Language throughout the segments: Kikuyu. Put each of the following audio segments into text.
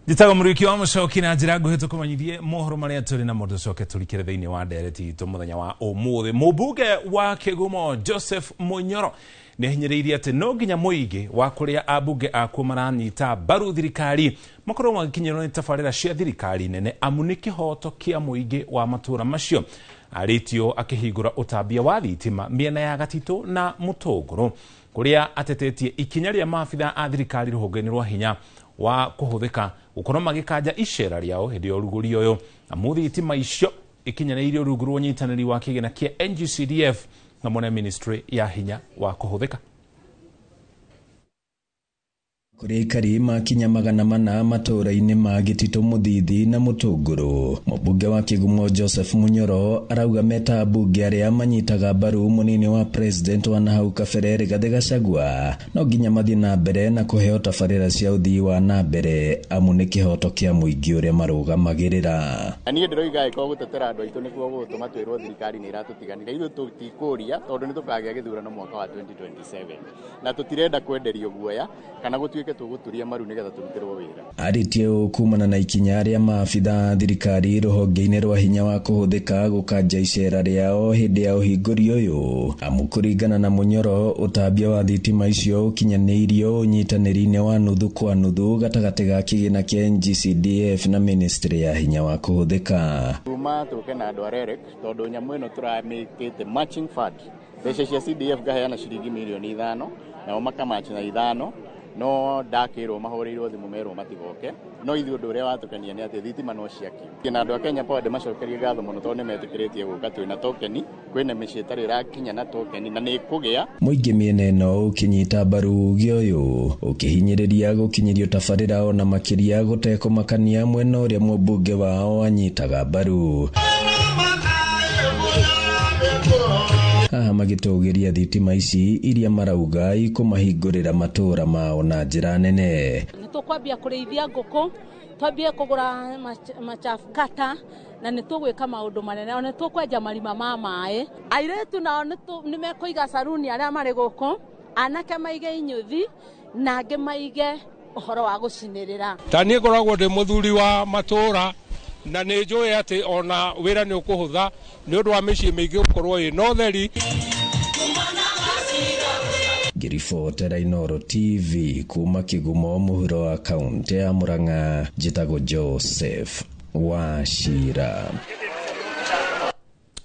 Njĩtagwo Mũrĩki wa Mũcoki na njĩra nguhĩ tũkũmenyithie mohoro marĩa tũrĩ namo tũcoke tũrikĩre thĩinĩ wa ndereti itũ mũthenya wa ũmũthĩ. Mũmbunge wa Kĩgumo Joseph Munyoro nĩ ahinyĩrĩirie atĩ no nginya mũingĩ wa kũrĩa ambunge akuo maranyita mbaru thirikari makorwo magĩkinyĩrwo nĩ tabarĩra cia thirikari nene amu nĩ kĩhoto kĩa mũingĩ wa matũũra macio. Arĩtio akĩhingũra ũtambia wa thitima mĩena ya Gatitũ na Mũtũngũrũ kũrĩa atetetie ikinya rĩa maabitha a thirikari rũhonge-inĩ rwa hinya wa kũhũthĩka gũkorwo magĩkanja icera rĩao hĩndĩ ya ũrugũri ũyũ amu thitima icio ikinyanĩirio rungu rwa ũnyitanĩri wa kĩgĩna kĩa NGCDF hamwe na ministry ya hinya wa kũhũthĩka. Kũrĩa aikari makinya 400 matũũra-inĩ ma Gĩtitũ, Mũthithi na Mũtũngũrũ. Mũmbunge wa Kĩgumo Joseph Munyoro arauga meta ambunge arĩa manyitaga mbaru mũnini wa president wa nahau kabere Rigathĩ Gachagua no nginya mathiĩ na mbere na kũheo tabarĩra cia ũthii wa na mbere amu nĩ kĩhoto kĩa mũingĩ ũrĩa marũgamagĩrĩra. Na niĩ ndĩroiga angĩkorwo gũtetera andũ aitũ nĩkuo gũgũtũma twĩrwo thirikari nĩ ĩratũtiganĩria, ithuĩ tũtikũria tondũ nĩ tũkagĩa gĩthurano mwaka wa 2027 na tũtirenda kwenderio guoya kana gũtuĩke tũgũturia maru nĩgetha tũrutĩrwo wĩra. Arĩtie ũũ kumana na ikinya rĩa maabitha a thirikari rũhonge-inĩ rwa hinya wa kũhũthĩka gũkanja icera rĩao hĩndĩ ya ũhingũri ũyũ amu kũringana na Munyoro ũtambia wa thitima icio ũkinyanĩirio ũnyitanĩri-inĩ wa nuthu kwa nuthu gatagatĩ ga kĩgĩna kĩa NGCDF na ministry ya hinya wa kũhũthĩka. Tuma tũke na andũ a REREC tondũ nyamũ ĩno tũramĩkĩte matching fund, mbeca cia CDF ngaheana ciringi mirioni 5 nao makamatch na 5 no ndakĩrwo mahũrĩirwo thimũ merwo matigoke no ithuĩ ũndũ ũrĩa watũkenia nĩ atĩ thitima no ciakio na andũ a Kenya Power ndĩmacokerie ngatho mũno tondũ nĩmetĩkĩrĩtie gũka twĩna tokeni kwĩna mĩciĩ ĩtarĩ ĩrakinya na tokeni na nĩ ĩkũgĩa. Mũingĩ mĩena ĩno ũkĩnyita mbaru uge ũyũ ũkĩhinyĩrĩria gũkinyĩrio tabarĩra ona makĩria gũtekũmakania mwena ũrĩa mũmbunge wao anyitaga mbaru. Haha magĩtũgĩria thitima ici iria marauga ikũmahingũrĩra matũũra mao na njĩra nene. Nĩ tũkwambia kũrĩithia ngũkũ, twambie kũgũra machafkata na nĩ tũgwĩka maũndũ manene, ona nĩ tũkwenja marima ma maĩ. Airĩtu nao nĩ mekũiga saruni arĩa marĩ gũkũ, anake maige inyuthi na angĩ maige ũhoro wa gũcinĩrĩra. Ta niĩ ngoragwo ndĩ mũthuri wa matũũra na nĩ njũĩ atĩ ona wĩra nĩ ũkũhũtha nĩ ũndũ wa mĩciĩ mĩingĩ gũkorwo ĩna ũtheri. Ngĩribotera Inooro TV kuma Kĩgumo mũhuro wa kaũntĩ ya Murang'a, njĩtagwo Joseph Wachira.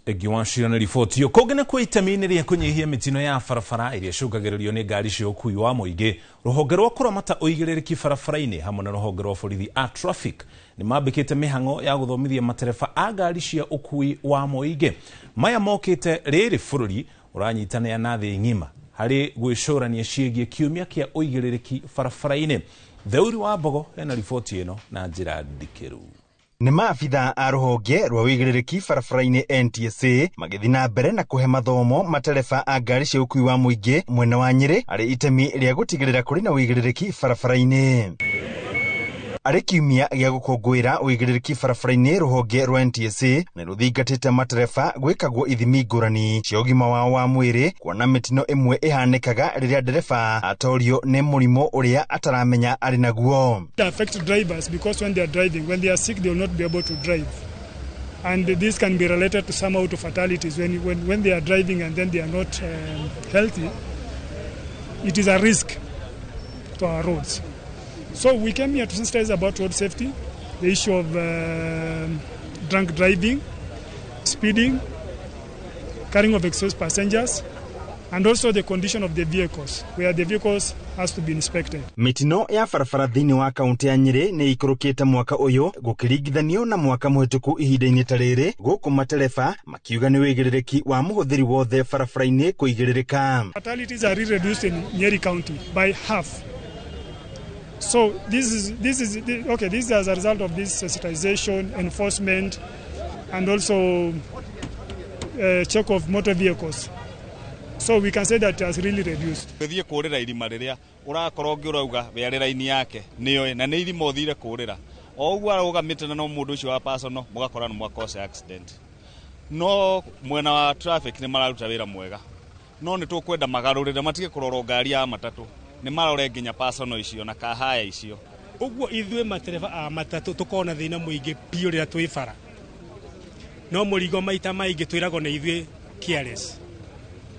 Egi Wachira nĩ riboti ĩyo. Kũngĩ nĩ kwa itemi-inĩ rĩa kũnyihia mĩtino ya barabara ĩrĩa ĩcũngagĩrĩrio nĩ ngari cia ũkui wa mũingĩ, rũhonge rwa kũramata ũigĩrĩrĩki barabara-inĩ hamwe na rũhonge rwa borithi a traffic nĩ mambĩkĩte mĩhang'o ya gũthomithia matereba a ngari cia ũkui wa mũingĩ. Maya mokĩte rĩrĩ bũrũri ũranyitanĩra na thĩ ng'ima harĩ gwĩcũrania ciĩgiĩ kiumia kĩa ũigĩrĩrĩki barabara-inĩ. Theuri wa Mbogo ena riboti ĩno na njĩra ndikĩru. Nĩ maabitha a rũhonge rwa ũigĩrĩrĩki barabara-inĩ NTSA magĩthiĩ na mbere na kũhe mathomo matereba a ngari cia ũkui wa mũingĩ mwena wa Nyĩrĩ arĩ itemi rĩa gũtigĩrĩra kũrĩ na ũigĩrĩrĩki barabara-inĩ. Arĩ kiumia gĩa gũkũngũĩra ũigĩrĩrĩki barabara-inĩ rũhonge rwa NTSA nĩ rũthingatĩte matereba gwĩkagwo ithimi ngũrani cia ũgima wao wa mwĩrĩ kuona mĩtino ĩmwe ĩhanĩkaga rĩrĩa ndereba atorio nĩ mũrimũ ũrĩa ataramenya arĩ naguo. It affects drivers because when they are driving, when they are sick, they will not be able to drive. And this can be related to some auto fatalities when they are driving and then they are not healthy. It is a risk to our roads. So we came here to sensitize about road safety, the issue of drunk driving, speeding, carrying of excess passengers, and also the condition of the vehicles, where the vehicles has to be inspected. Mĩtino ya barabara thĩinĩ wa kaũntĩ ya Nyĩrĩ nĩ ĩikũrũkĩte mwaka ũyũ gũkĩringithanio na mwaka mũhĩtũku ihinda-inĩ ta rĩrĩ, gũkũ matereba makiuga nĩ ũigĩrĩrĩki wa mũhũthĩri wothe barabara-inĩ kũigĩrĩrĩka. Fatalities are really reduced in Nyeri County by half. So this is as a result of this sensitization, enforcement, and also check of motor vehicles. So we can say that it has really reduced. Gũthiĩ kũrĩra irima rĩrĩa ũrakorwo ũngĩ ũrauga we arĩ raini yake nĩoĩ na nĩ irima ũthire kũrĩra o ũguo arũgamĩte na no mũndũ ũcio wa personal mũgakora nĩ mwakose accident. No mwena wa traffic nĩ mararuta wĩra mwega, no nĩ tũkwenda magarũrĩre matige kũrorwo ngari ya matatũ, nĩ marore nginya personal icio na kahaya icio. Ũguo ithuĩ matereba a matatũ tũkoragwo na thĩna mũingĩ biũ rĩrĩa twĩ bara, no mũrigo maita maingĩ twĩragwo nĩ ithuĩ careless,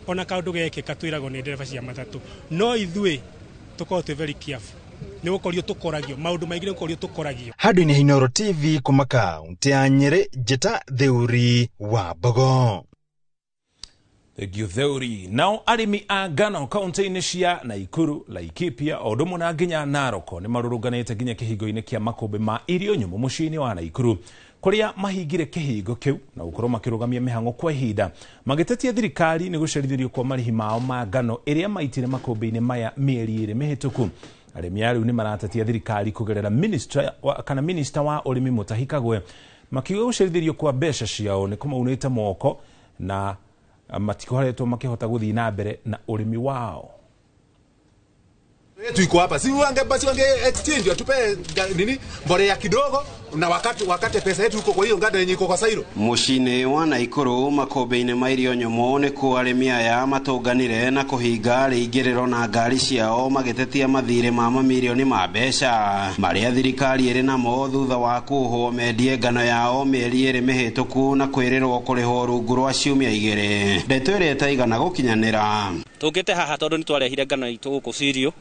ona kaũndũ gekĩka twĩragwo nĩ ndereba cia matatũ, no ithuĩ tũkoragwo twĩ very careful nĩ gũkorio tũkoragio maũndũ maingĩ, nĩ gũkorio tũkoragio. Handũ-inĩ ha Inooro TV kuma kaunti ya Nyĩrĩ, njĩta Theuri wa Mbogo. Thank Theuri. Nao arĩmi a ngano kaunti-inĩ cia Naikuru, Laikipia o ũndũ ũmwe na nginya Narok nĩ marũrũnganĩte nginya kĩhingo-inĩ kĩa makũmbĩ ma irio nyũmũ mũciĩ-inĩ wa Naikuru, kũrĩa mahingire kĩhingo kĩu na gũkorwo makĩrũgamia mĩhang'o kwa ihinda, magĩtetia thirikari nĩ gũcerithĩrio kwa marĩhi mao ma ngano ĩrĩa maitire makũmbĩ-inĩ maya mĩeri 2 mĩhĩtũku. Arĩmi a rĩu nĩ maratetia thirikari kũgerera minister wa ũrĩmi Mutahi Kagwe, makiuga gũcerithĩrio kwa mbeca ciao nĩ kũmaunĩte moko na matikoretwo makĩhota gũthiĩ na mbere na ũrĩmi wao. Tuko hapa si wange basi wange exchange watupe nini mbolea kidogo na wakati pesa yetu huko kwa hiyo ngada yenye iko kwa sairo. Muciĩ-inĩ wa Naikuru makũmbĩ-inĩ ma irio nyũmũ nĩkuo arĩmi aya matũnganire na kũhinga rĩingĩrĩro na ngari ciao magĩtetia mathirĩ ma mamirioni ma mbeca marĩa thirikari ĩrĩ namo thutha wa kuohwo mendie ngano yao mĩeri 2 mĩhĩtũku na kwĩrĩrwo kũrĩhwo rungu rwa ciumia 2, ndeto ĩrĩa ĩtaigana gũkinyanĩra. Tũkĩte haha tondũ nĩtwarehire ngano itũ gũkũ cirio,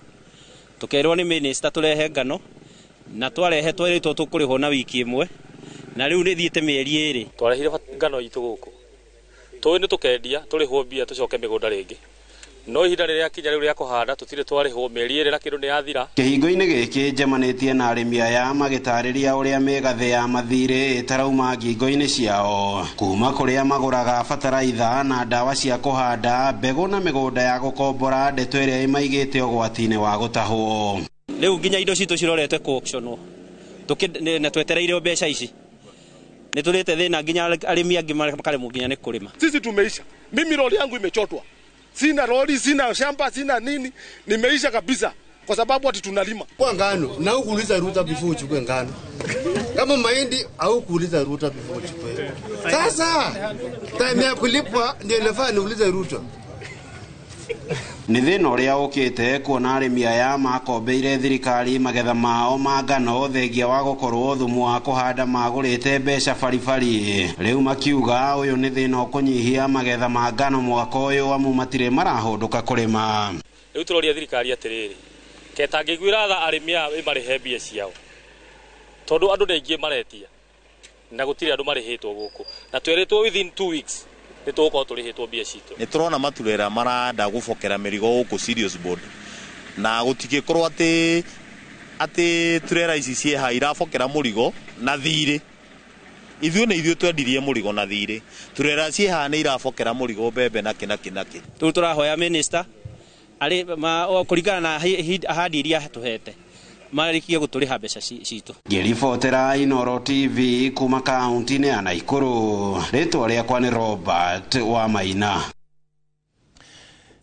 tukerwo nĩ minister turehe ngano na twarehe tweritwo tũkũrĩhwo na wiki ĩmwe na rĩu nĩ thiĩte mĩeri 2. Twarehire ngano itũ gũkũ tũĩ nĩ tũkendia tũrĩhwo mbia tũcoke mĩgũnda rĩngĩ, no ihinda rĩrĩa kinya rĩu rĩa kũhanda tũtirĩ twarĩhwo mĩeri 2 na kĩndũ nĩ yathira. Kĩhingo-inĩ gĩkĩ njemanĩtie na arĩmi aya magĩtarĩria ũrĩa mĩgathĩ ya mathirĩ ĩtarauma ngingo-inĩ ciao kuma kũrĩa magũraga bataraitha na ndawa cia kũhanda mbegũ na mĩgũnda ya gũkombora, ndeto ĩrĩa ĩmaigĩte ũgwati-inĩ wa gũtahwo. Rĩu nginya indo citũ cirorete ku auctionwo na twetereire mbeca ici nĩ tũrĩte thĩna nginya arĩmi angĩ makaremwo nginya nĩ kũrĩma. Sisi tumeisha, mimi lori yangu imechotwa, sina lori, sina shamba, sina nini, nimeisha kabisa kwa sababu ati tunalima kwa ngano na hukuuliza Ruta before uchukue ngano, kama mahindi au kuuliza Ruta before uchukue. Sasa time ya kulipwa ndio inafaa niulize Ruto. Nĩ thĩna ũrĩa ũkĩte kuona arĩmi aya makombeire thirikari magetha mao ma ngano thengia wa gũkorwo thumu wa kũhanda magũrĩte mbeca baribari, rĩu makiuga ũyũ nĩ thĩna ũkũnyihia magetha ma ngano mwaka ũyũ amu matirĩ marahũndũka kũrĩma. Rĩu tũroria thirikari atĩrĩrĩ, ketangĩiguĩra tha arĩmi aya ĩmarĩhe mbia ciao, tondũ andũ nĩ aingĩ maretia na gũtirĩ andũ marĩhĩtwo gũkũ, na twerĩtwo within 2 weeks nĩ tũgũkorwo tũrĩhĩtwo mbia citũ. Nĩ tũrona maturera maranda gũbokera mĩrigo gũkũ serious board, na gũtingĩkorwo atĩ turera ici ciĩha irabokera mũrigo na thirĩ. Ithuĩ nĩ ithuĩ twendirie mũrigo na thirĩ, turera ciĩha nĩ irabokera mũrigo mbembe na kĩ na kĩ na kĩ. Rĩu tũrahoya minister arĩ kũringana na ahadi iria tũhete marĩkie gũtũrĩha mbeca citũ. Ngĩribotera Inooro TV kuma kaunti-inĩ ya Naikuru, rĩtwa rĩakwa nĩ Robert wa Maina.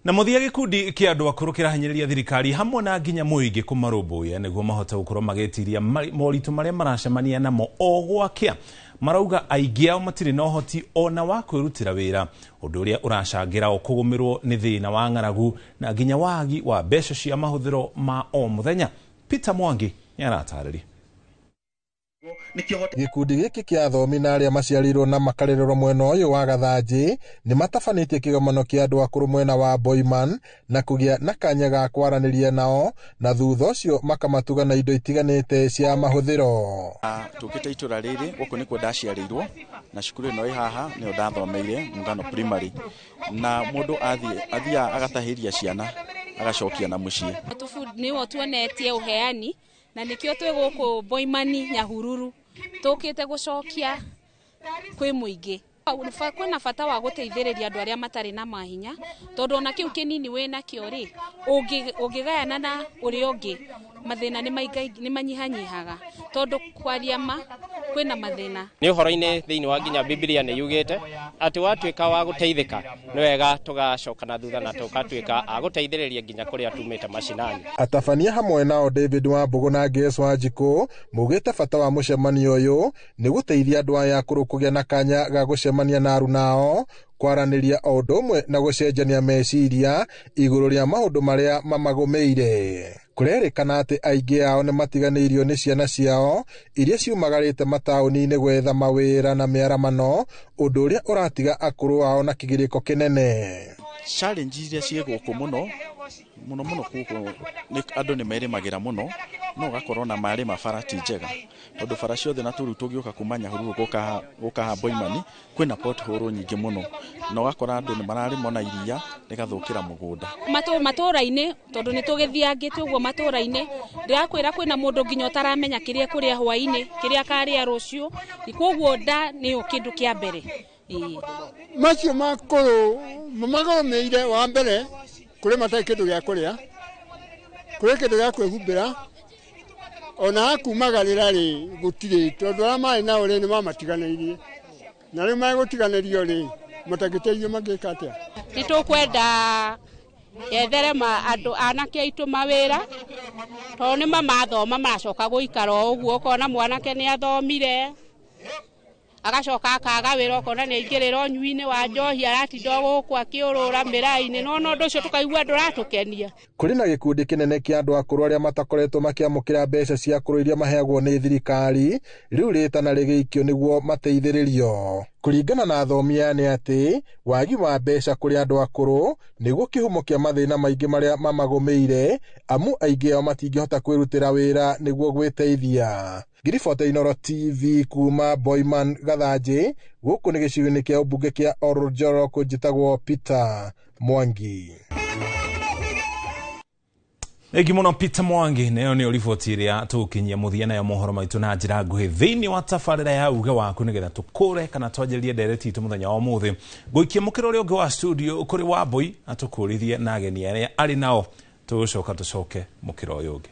Na mũthia gĩkundi kĩa andũ akũrũ kĩrahinyĩrĩria thirikari hamwe na nginya mũingĩ kũmarũmbũiya nĩguo mahote gũkorwo magĩtiria moritũ marĩa maracemania namo o gwakĩa. Marauga aingĩ ao matirĩ na ũhoti ona wa kwĩrutĩra wĩra, ũndũ ũrĩa ũracangĩra o kũgũmĩrwo nĩ thĩna wa ng'aragu na nginya wagi wa mbeca cia mahũthĩro ma o mũthenya. Peter Mwangi nĩ aratarĩria. Gĩkundi gĩkĩ kĩa athomi na arĩa maciarĩirwo na makarererwo mwena ũyũ wa Gathanjĩ nĩ matabanĩtie kĩgomano kĩa andũ akũrũ mwena wa Boiman na kũgĩa na kanya ga kwaranĩria nao, na thutha ũcio makamatuga na indo itiganĩte cia mahũthĩro. Tũkĩte itũra rĩrĩ gũkũ nĩkuo ndaciarĩirwo na cukuru ĩno ĩ haha nĩyo ndathomeire Mũngano Primary, na mũndũ athiaga agatahĩria ciana agacokia na mũciĩ. Nĩwe tuonetie ũheani na nĩkĩo twĩ gũkũ Boimani Nyahururu tũkĩte gũcokia kwĩ mũingĩ. Kwĩna bata wa gũteithĩrĩria andũ arĩa matarĩ na mahinya, tondũ ona kĩu kĩnini wĩnakĩo rĩ, ũngĩgayana na ũrĩa ũngĩ mathĩna nĩ manyihanyihaga, tondũ kwaria ma kwĩna mathĩna. Nĩ ũhoro-inĩ thĩinĩ wa nginya Biblia nĩ yugĩte atĩ watuĩka wa gũteithĩka nĩ wega tũgacoka na thutha na tũgatuĩka a gũteithĩrĩria nginya kũrĩa tumĩte macinani. Atabania hamwe nao David Wambũgũ na Grace Wanjikũ maugĩte bata wa mũcemanio ũyũ nĩ gũteithia andũ aya akũrũ kũgĩa na kanya ga gũcemania na arunao, kwaranĩria o ũndũ ũmwe na gũcenjania meciria igũrũ rĩa maũndũ marĩa mamagũmĩire. Kũrerĩkana atĩ aingĩ ao nĩ matiganĩirio nĩ ciana ciao iria ciumagarĩte mataũni-inĩ gwetha mawĩra na mĩaramano, ũndũ ũrĩa ũratiga akũrũ ao na kĩgirĩko kĩnene. Challenge iria ciĩ gũkũ mũno mũno mũno gũkũ nĩ andũ nĩ merĩmagĩra mũno, no ũgakorwo na marĩma bara ti njega, tondũ bara ciothe na tũrĩu tũgĩũka kuma Nyahururu gũka haha Boimani kwĩna pothole nyingĩ mũno, na ũgakora andũ nĩ mararĩma na iria rĩgathũkĩra mũgũnda. Matũra-inĩ tondũ nĩ tũgĩthiangĩte ũguo matũra-inĩ, ndĩrakwĩra kwĩna mũndũ nginya ũtaramenya kĩrĩa ekũrĩa hwaĩ-inĩ, kĩrĩa akarĩa rũciũ, koguo nda nĩyo kĩndũ kĩa mbere. Macio makũrũ magũmĩire wa mbere kũrĩ matarĩ kĩndũ gĩa kũrĩa, kũrĩ kĩndũ gĩa kwĩhumbĩra, ona hakumagarĩra rĩ gũtirĩ, tondũ arĩa marĩ nao rĩ nĩ mamatiganĩirie, na rĩu megũtiganĩrio rĩ matangĩteithio mangĩka atĩa? Nĩ tũkwenda ethere andũ anake aitũ mawĩra, tondũ nĩ mamathoma maracoka gũikara o ũguo, ũkona mwanake nĩ athomire agacoka akaga wĩra, ũkona nĩ aingĩrĩra ũnyui-inĩ wa njohi, aratinda gũkũ akĩũrũra mĩraĩ-inĩ, no ũndũ ũcio tũkaigua ndũratũkenia. Kũrĩ na gĩkundi kĩnene kĩa andũ akũrũ arĩa matakoretwo makĩamũkĩra mbeca cia akũrũ iria maheagwo nĩ thirikari, rĩu rĩtana rĩgĩikio nĩguo mateithĩrĩrio. Kũringana na athomi aya nĩ atĩ wagi wa mbeca kũrĩ andũ akũrũ nĩguo kĩhumo kĩa mathĩna maingĩ marĩa mamagũmĩire, amu aingĩ ao matingĩhota kwĩrutĩra wĩra nĩguo gwĩteithia. Ngiribota Inooro TV kuma Boiman Gathanjĩ, gũkũ nĩ gĩcigo-inĩ kĩa ũmbunge kĩa Oljoro, njĩtagwo Peter Mwangi. Thengi mũno Peter Mwangi, nayo nĩyo riboti ĩrĩa tũgũkinyia mũthia nayo mohoro maitũ na njĩra nguhĩ thĩinĩ wa tabarĩra ya uge waku, nĩgetha tũkũre kana twanjĩrĩrie ndereti itũ mũthenya wa ũmũthĩ. Ngũikia mũkĩra ũrĩa ũngĩ wa studio kũrĩ Wambui atũkũrithie na ageni arĩa arĩ nao, tũgũcoka tũcoke mũkĩra ũyũ ũngĩ.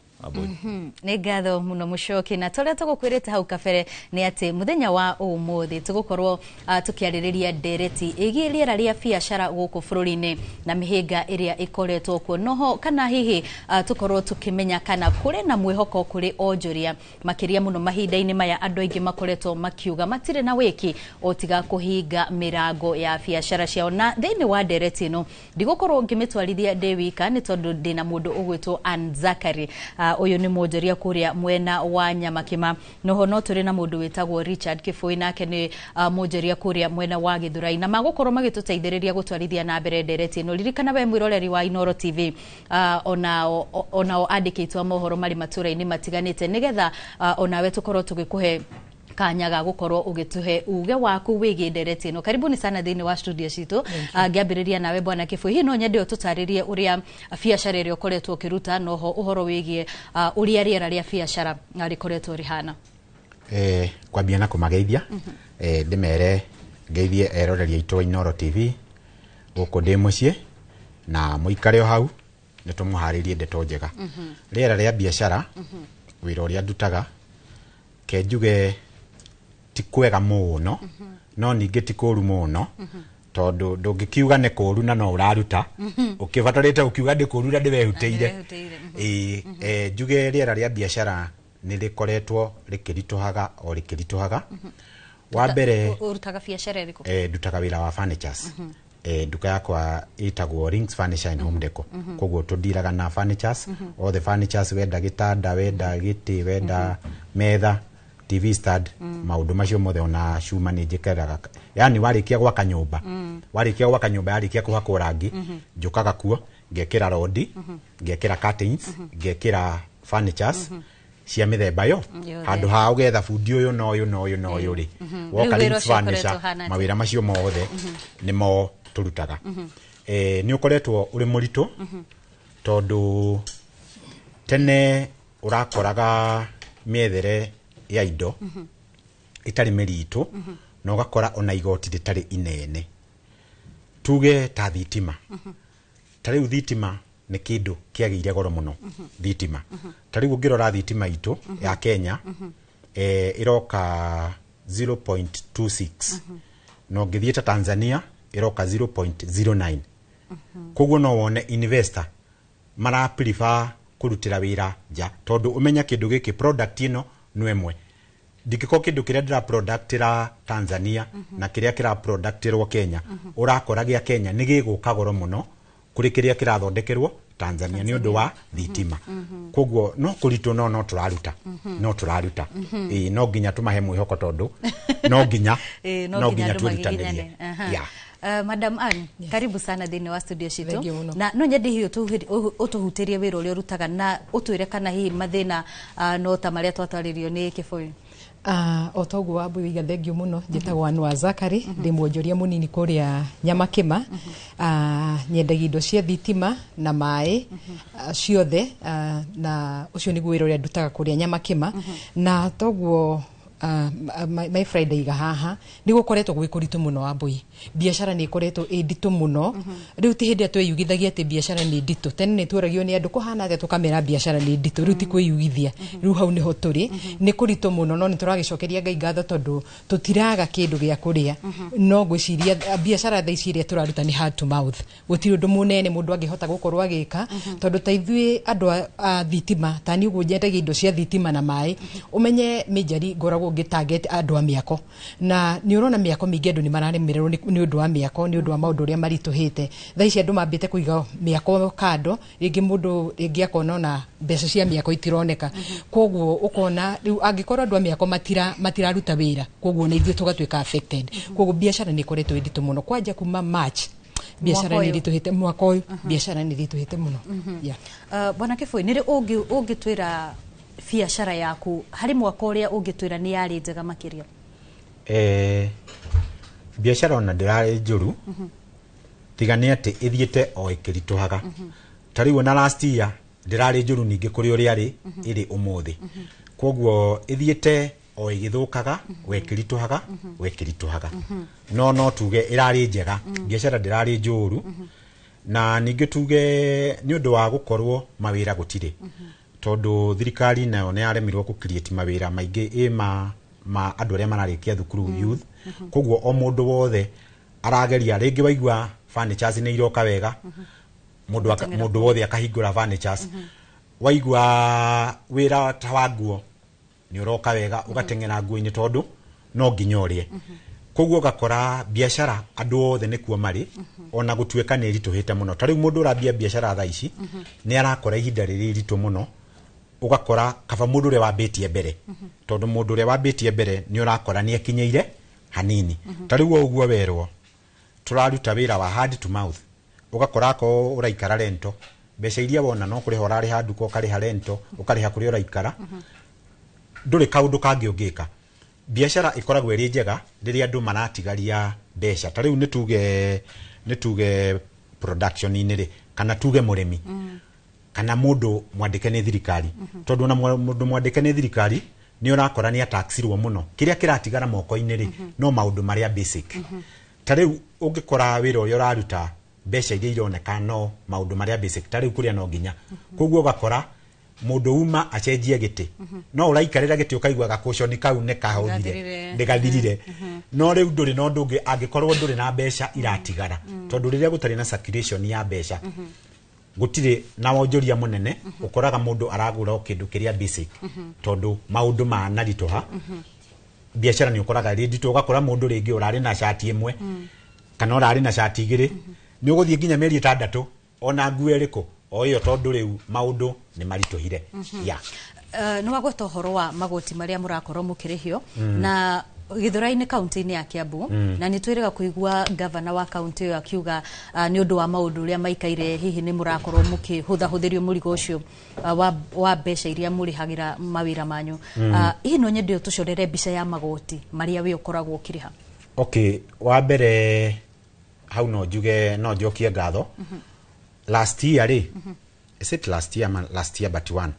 Nĩ ngatho mũno Mũcoki, na tũrĩa tũgũkwĩrĩte hau kabere nĩ atĩ mũthenya wa ũmũthĩ tũgũkorwo tũkĩarĩrĩria ndereti ĩgiĩ rĩera rĩa biacara gũkũ bũrũri-inĩ na mĩhĩnga ĩrĩa ĩkoretwo kuo, noho kana hihi tũkorwo tũkĩmenya kana kũrĩ na mwĩhoko kũrĩ onjoria makĩria mũno mahinda-inĩ maya andũ aingĩ makoretwo makiuga matirĩ na wĩki o tiga kũhinga mĩrango ya biacara ciao. Na thĩinĩ wa ndereti ĩno ndigũkorwo ngĩmĩtwarithia ndĩ wika, nĩ tondũ ndĩna mũndũ ũgwĩtwo Ann Zakari. Ũyũ nĩ mwonjoria kũrĩa mwena wa Nyamakima, noho no tũrĩ na mũndũ wĩtagwo Richard Kĩbũi, nake nĩ mwonjoria kũrĩa mwena wa Gĩthurai, na magũkorwo magĩtũteithĩrĩria gũtwarithia na mbere ndereti ĩno. Ririkana we mwĩroreri wa Inooro TV, onao andĩkĩtwo mohoro marĩ matũra-inĩ matiganĩte, nĩgetha onawe tũkorwo tũgĩkũhe kanya ga gukorwo ugituhe uge waku wigie ndereti ino. Karibuni sana thiini wa studio citu. Ngiambiriria nawe bwana Kĩbũi, hihi no nyende ũtũtarĩrie ũrĩa biacara ĩrĩa ũkoretwo ũkĩruta, noho ũhoro wĩgiĩ ũrĩa rĩera rĩa biacara rĩkoretwo rĩhana. Kwambia na kũmageithia, ndĩmere ngeithie eroreri aitũ a Inooro TV gũkũ ndĩ mũciĩ, na mũikare o hau nĩ tũmũharĩrie ndeto njega. Rĩera rĩa biacara, wĩra ũrĩa ndutaga, ke njuge ti kwega mũno, no ningĩ ti kũru mũno, tondũ ndũngĩkiuga nĩ kũru na no ũraruta, ũkĩbatarĩte ũkiuga ndĩ kũru na ndĩwehutĩire. Njuge rĩera rĩa biacara nĩ rĩkoretwo rĩkĩritũhaga o rĩkĩritũhaga. Wa mbere, ũrutaga biacara ĩrĩkũ? Ndutaga wĩra wa furnitures. Nduka yakwa ĩtagwo Rings Furniture and Home Decor. Koguo tũndiraga na furnitures, all the furnitures, wenda gĩtanda, wenda gĩtĩ, wenda metha, TV stand, maũndũ macio mothe, ona cuma nĩ njĩkĩraga. Yani warĩkia gwaka nyũmba, warĩkia gwaka nyũmba, yarĩkia kũhakwo rangi, njũkaga kuo ngekĩra rodi, ngekĩra curtains, ngekĩra furnitures cia mĩthemba yo, handũ ha ũgetha bundi ũyũ na ũyũ na ũyũ na ũyũ rĩ, woka Rings Furniture, mawĩra macio mothe nĩmo tũrutaga. Nĩ ũkoretwo ũrĩ mũritũ, tondũ tene ũrakoraga mĩethere ya indo itarĩ mĩritũ, na ũgakora ona igoti rĩtarĩ inene. Tuge ta thitima, ta rĩu thitima nĩ kĩndũ kĩagĩire goro mũno. Thitima ta rĩu ũngĩrora thitima itũ ya Kenya, ĩroka 0.26, na ũngĩthiĩ ta Tanzania ĩroka 0.09. Koguo no wone investor mara prefer kũrutĩra wĩra nja, tondũ ũmenya kĩndũ gĩkĩ product ĩno no ĩmwe, ndingĩkorwo kĩndũ kĩrĩa ndĩra productĩra Tanzania na kĩrĩa kĩra productĩrwo Kenya, ũrakora gĩa Kenya nĩ gĩgũka goro mũno kũrĩ kĩrĩa kĩrathondekerwo Tanzania nĩ ũndũ wa thitima. Koguo no kũritũ, no tũraruta, no tũraruta. Ĩĩ, no nginya tũmahe mwĩhoko tondũ no nginya no no nginya nginya andũ twĩrutanĩrie. magiginyane. Aha. Yeah. Madam Ann, karibu sana thĩinĩ wa studio citũ. Thank you mũno. Na no nyende hihi ũtũhutĩrie wĩra ũrĩa ũrutaga na ũtwĩre kana hihi mathĩna no ta marĩa twatwarĩrio nĩ Kĩbũi. O toguo Wambui waiga, thengiũ mũno. Njĩtagwo Anwa Zakari, ndĩ mwonjoria mũnini kũrĩa Nyamakĩma. Nyendagia indo cia thitima na maĩ ciothe, na ũcio nĩguo wĩra ũrĩa ndutaga kũrĩa Nyamakĩma. Na toguo my friend aiga haha, nĩ gũkoretwo gwĩ kũritũ mũno, Wambui. Biacara nĩ ĩkoretwo ĩ nditũ mũno. Rĩu ti hĩndĩ ĩrĩa tweyugithagia atĩ biacara nĩ nditũ. Tene nĩ tuoragio nĩ andũ kũhana atĩa, tũkamera biacara nĩ nditũ. Rĩu ti kwĩyugithia, rĩu hau nĩho tũrĩ, nĩ kũritũ mũno, no nĩ tũragĩcokeria Ngai ngatho tondũ tũtiraga kĩndũ gĩa kũrĩa. No ngwĩciria biacara thaa ici ĩrĩa tũraruta nĩ hand to mouth, gũtirĩ ũndũ mũnene mũndũ angĩhota gũkorwo agĩka, tondũ ta ithuĩ andũ a thitima, ta niĩ ũguo nyendagia indo cia thitima na maĩ, ũmenye majorly ngoragwo ngĩ target andũ a mĩako, na nĩ ũrona mĩako mĩingĩ andũ nĩ mararemererwo nĩ ũndũ wa mĩako, nĩ ũndũ wa maũndũ ũrĩa maritũhĩte. Thaa ici andũ mambĩte kũiga mĩako kando, rĩngĩ mũndũ rĩngĩ akona ona mbeca cia mĩako itironeka. Koguo ũkona rĩu angĩkorwo andũ a mĩako matiraruta wĩra, koguo na ithuĩ tũgatuĩka affected. Koguo biacara nĩ ĩkoretwo ĩ nditũ mũno kwanja kuma March, biacara Mwaka nĩ ũyũ. ĩritũhĩte mwaka ũyũ, biacara nĩ ĩritũhĩte mũno. Yeah. Bwana Kĩbũi, nĩ rĩ ũngĩtwĩra biacara yaku harĩ mwaka ũrĩa ũngĩtwĩra nĩ yarĩ njega makĩria? Biacara ona ndĩrarĩ njũru, tiga nĩ atĩ ĩthiĩte o ĩkĩritũhaga. Ta rĩu ona last year ndĩrarĩ njũru ningĩ kũrĩ ũrĩa rĩ ĩrĩ ũmũthĩ. Koguo ĩthiĩte o ĩgĩthũkaga, we ĩkĩritũhaga, we ĩkĩritũhaga, no tuge ĩrarĩ njega, biacara ndĩrarĩ njũru. Na ningĩ tuge nĩ ũndũ wa gũkorwo mawĩra gũtirĩ, tondũ thirikari nayo nĩ yaremirwo kũ create mawĩra maingĩ ĩ ma andũ arĩa mararĩkia thukuru, youth. Koguo o mũndũ wothe arageria, rĩngĩ waigua furnitures nĩ iroka wega, mũndũ mũndũ wothe akahingũra furnitures. Waigua wĩra ta wa nguo nĩ ũroka wega, ũgateng'era nguo-inĩ tondũ no nginya ũrĩe. Koguo ũgakora biacara andũ othe nĩkuo marĩ, ona gũtuĩka nĩ ĩritũhĩte mũno. Ta rĩu mũndũ ũrambia biacara thaa ici nĩ arakora ihinda rĩrĩ iritũ mũno, ũgakora kaba mũndũ ũrĩa wambĩtie mbere, tondũ mũndũ ũrĩa wambĩtie mbere nĩ ũrakora nĩ akinyĩire hanini. Ta rĩu o ũguo werwo tũraruta wĩra wa hand to mouth, ũgakora akorwo ũraikara rento, mbeca iria wona no kũrĩha ũrarĩha nduka, ũkarĩha rento, ũkarĩha kũrĩa ũraikara, ndũrĩ kaũndũ kangĩ ũngĩka. Biacara ĩkoragwo ĩrĩ njega rĩrĩa andũ maratigaria mbeca. Ta rĩu nĩ tuge production-inĩ rĩ, kana tuge mũrĩmi kana mũndũ mwandĩke nĩ thirikari, tondũ ona mũndũ mwandĩke nĩ thirikari nĩ ũrakora nĩ ataxirwo mũno. Kĩrĩa kĩratigara moko-inĩ rĩ, no maũndũ marĩa basic. Ta rĩu ũngĩkora wĩra ũrĩa ũraruta, mbeca iria ironeka no maũndũ marĩa basic, ta rĩu kũrĩa no nginya. Koguo ũgakora mũndũ uma acenjie gĩtĩ, no ũraikarĩra gĩtĩ ũkaigua gakũconi kau nĩ kahũthire. Gathirire. Nĩ gathirire. No rĩu ndũrĩ na ũndũ ũngĩ angĩkorwo ndũrĩ na mbeca iratigara, tondũ rĩrĩa gũtarĩ na circulation ya mbeca, gũtirĩ na wonjoria mũnene, ũkoraga mũndũ aragũra o kĩndũ kĩrĩa basic, tondũ maũndũ manaritũha. Biacara nĩ ũkoraga ĩrĩ nditũ, ũgakora mũndũ rĩngĩ ũrarĩ na cati ĩmwe kana ũrarĩ na cati igĩrĩ, nĩ ũgũthiĩ nginya mĩeri 6 ona nguo ĩrĩkũ o ĩyo, tondũ rĩu maũndũ nĩ maritũhire. Yeah. Nĩ wagweta ũhoro wa magoti marĩa mũrakorwo mũkĩrĩhio na Gĩthũrai-inĩ kaunti-inĩ ya Kiambu, na nĩ twĩrĩga kũigua gavana wa kaunti ĩyo akiuga nĩ ũndũ wa maũndũ ũrĩa maikaire, hihi nĩ mũrakorwo mũkĩhũthahũthĩrio mũrigo ũcio wa mbeca iria mũrĩhagĩra mawĩra manyu. Hihi no nyende ũtũcorere mbica ya magoti marĩa we ũkoragwo ũkĩrĩha? Okay, wa mbere hau no njuge, no njokie ngatho. Last year rĩ, is it last year ma last year but one,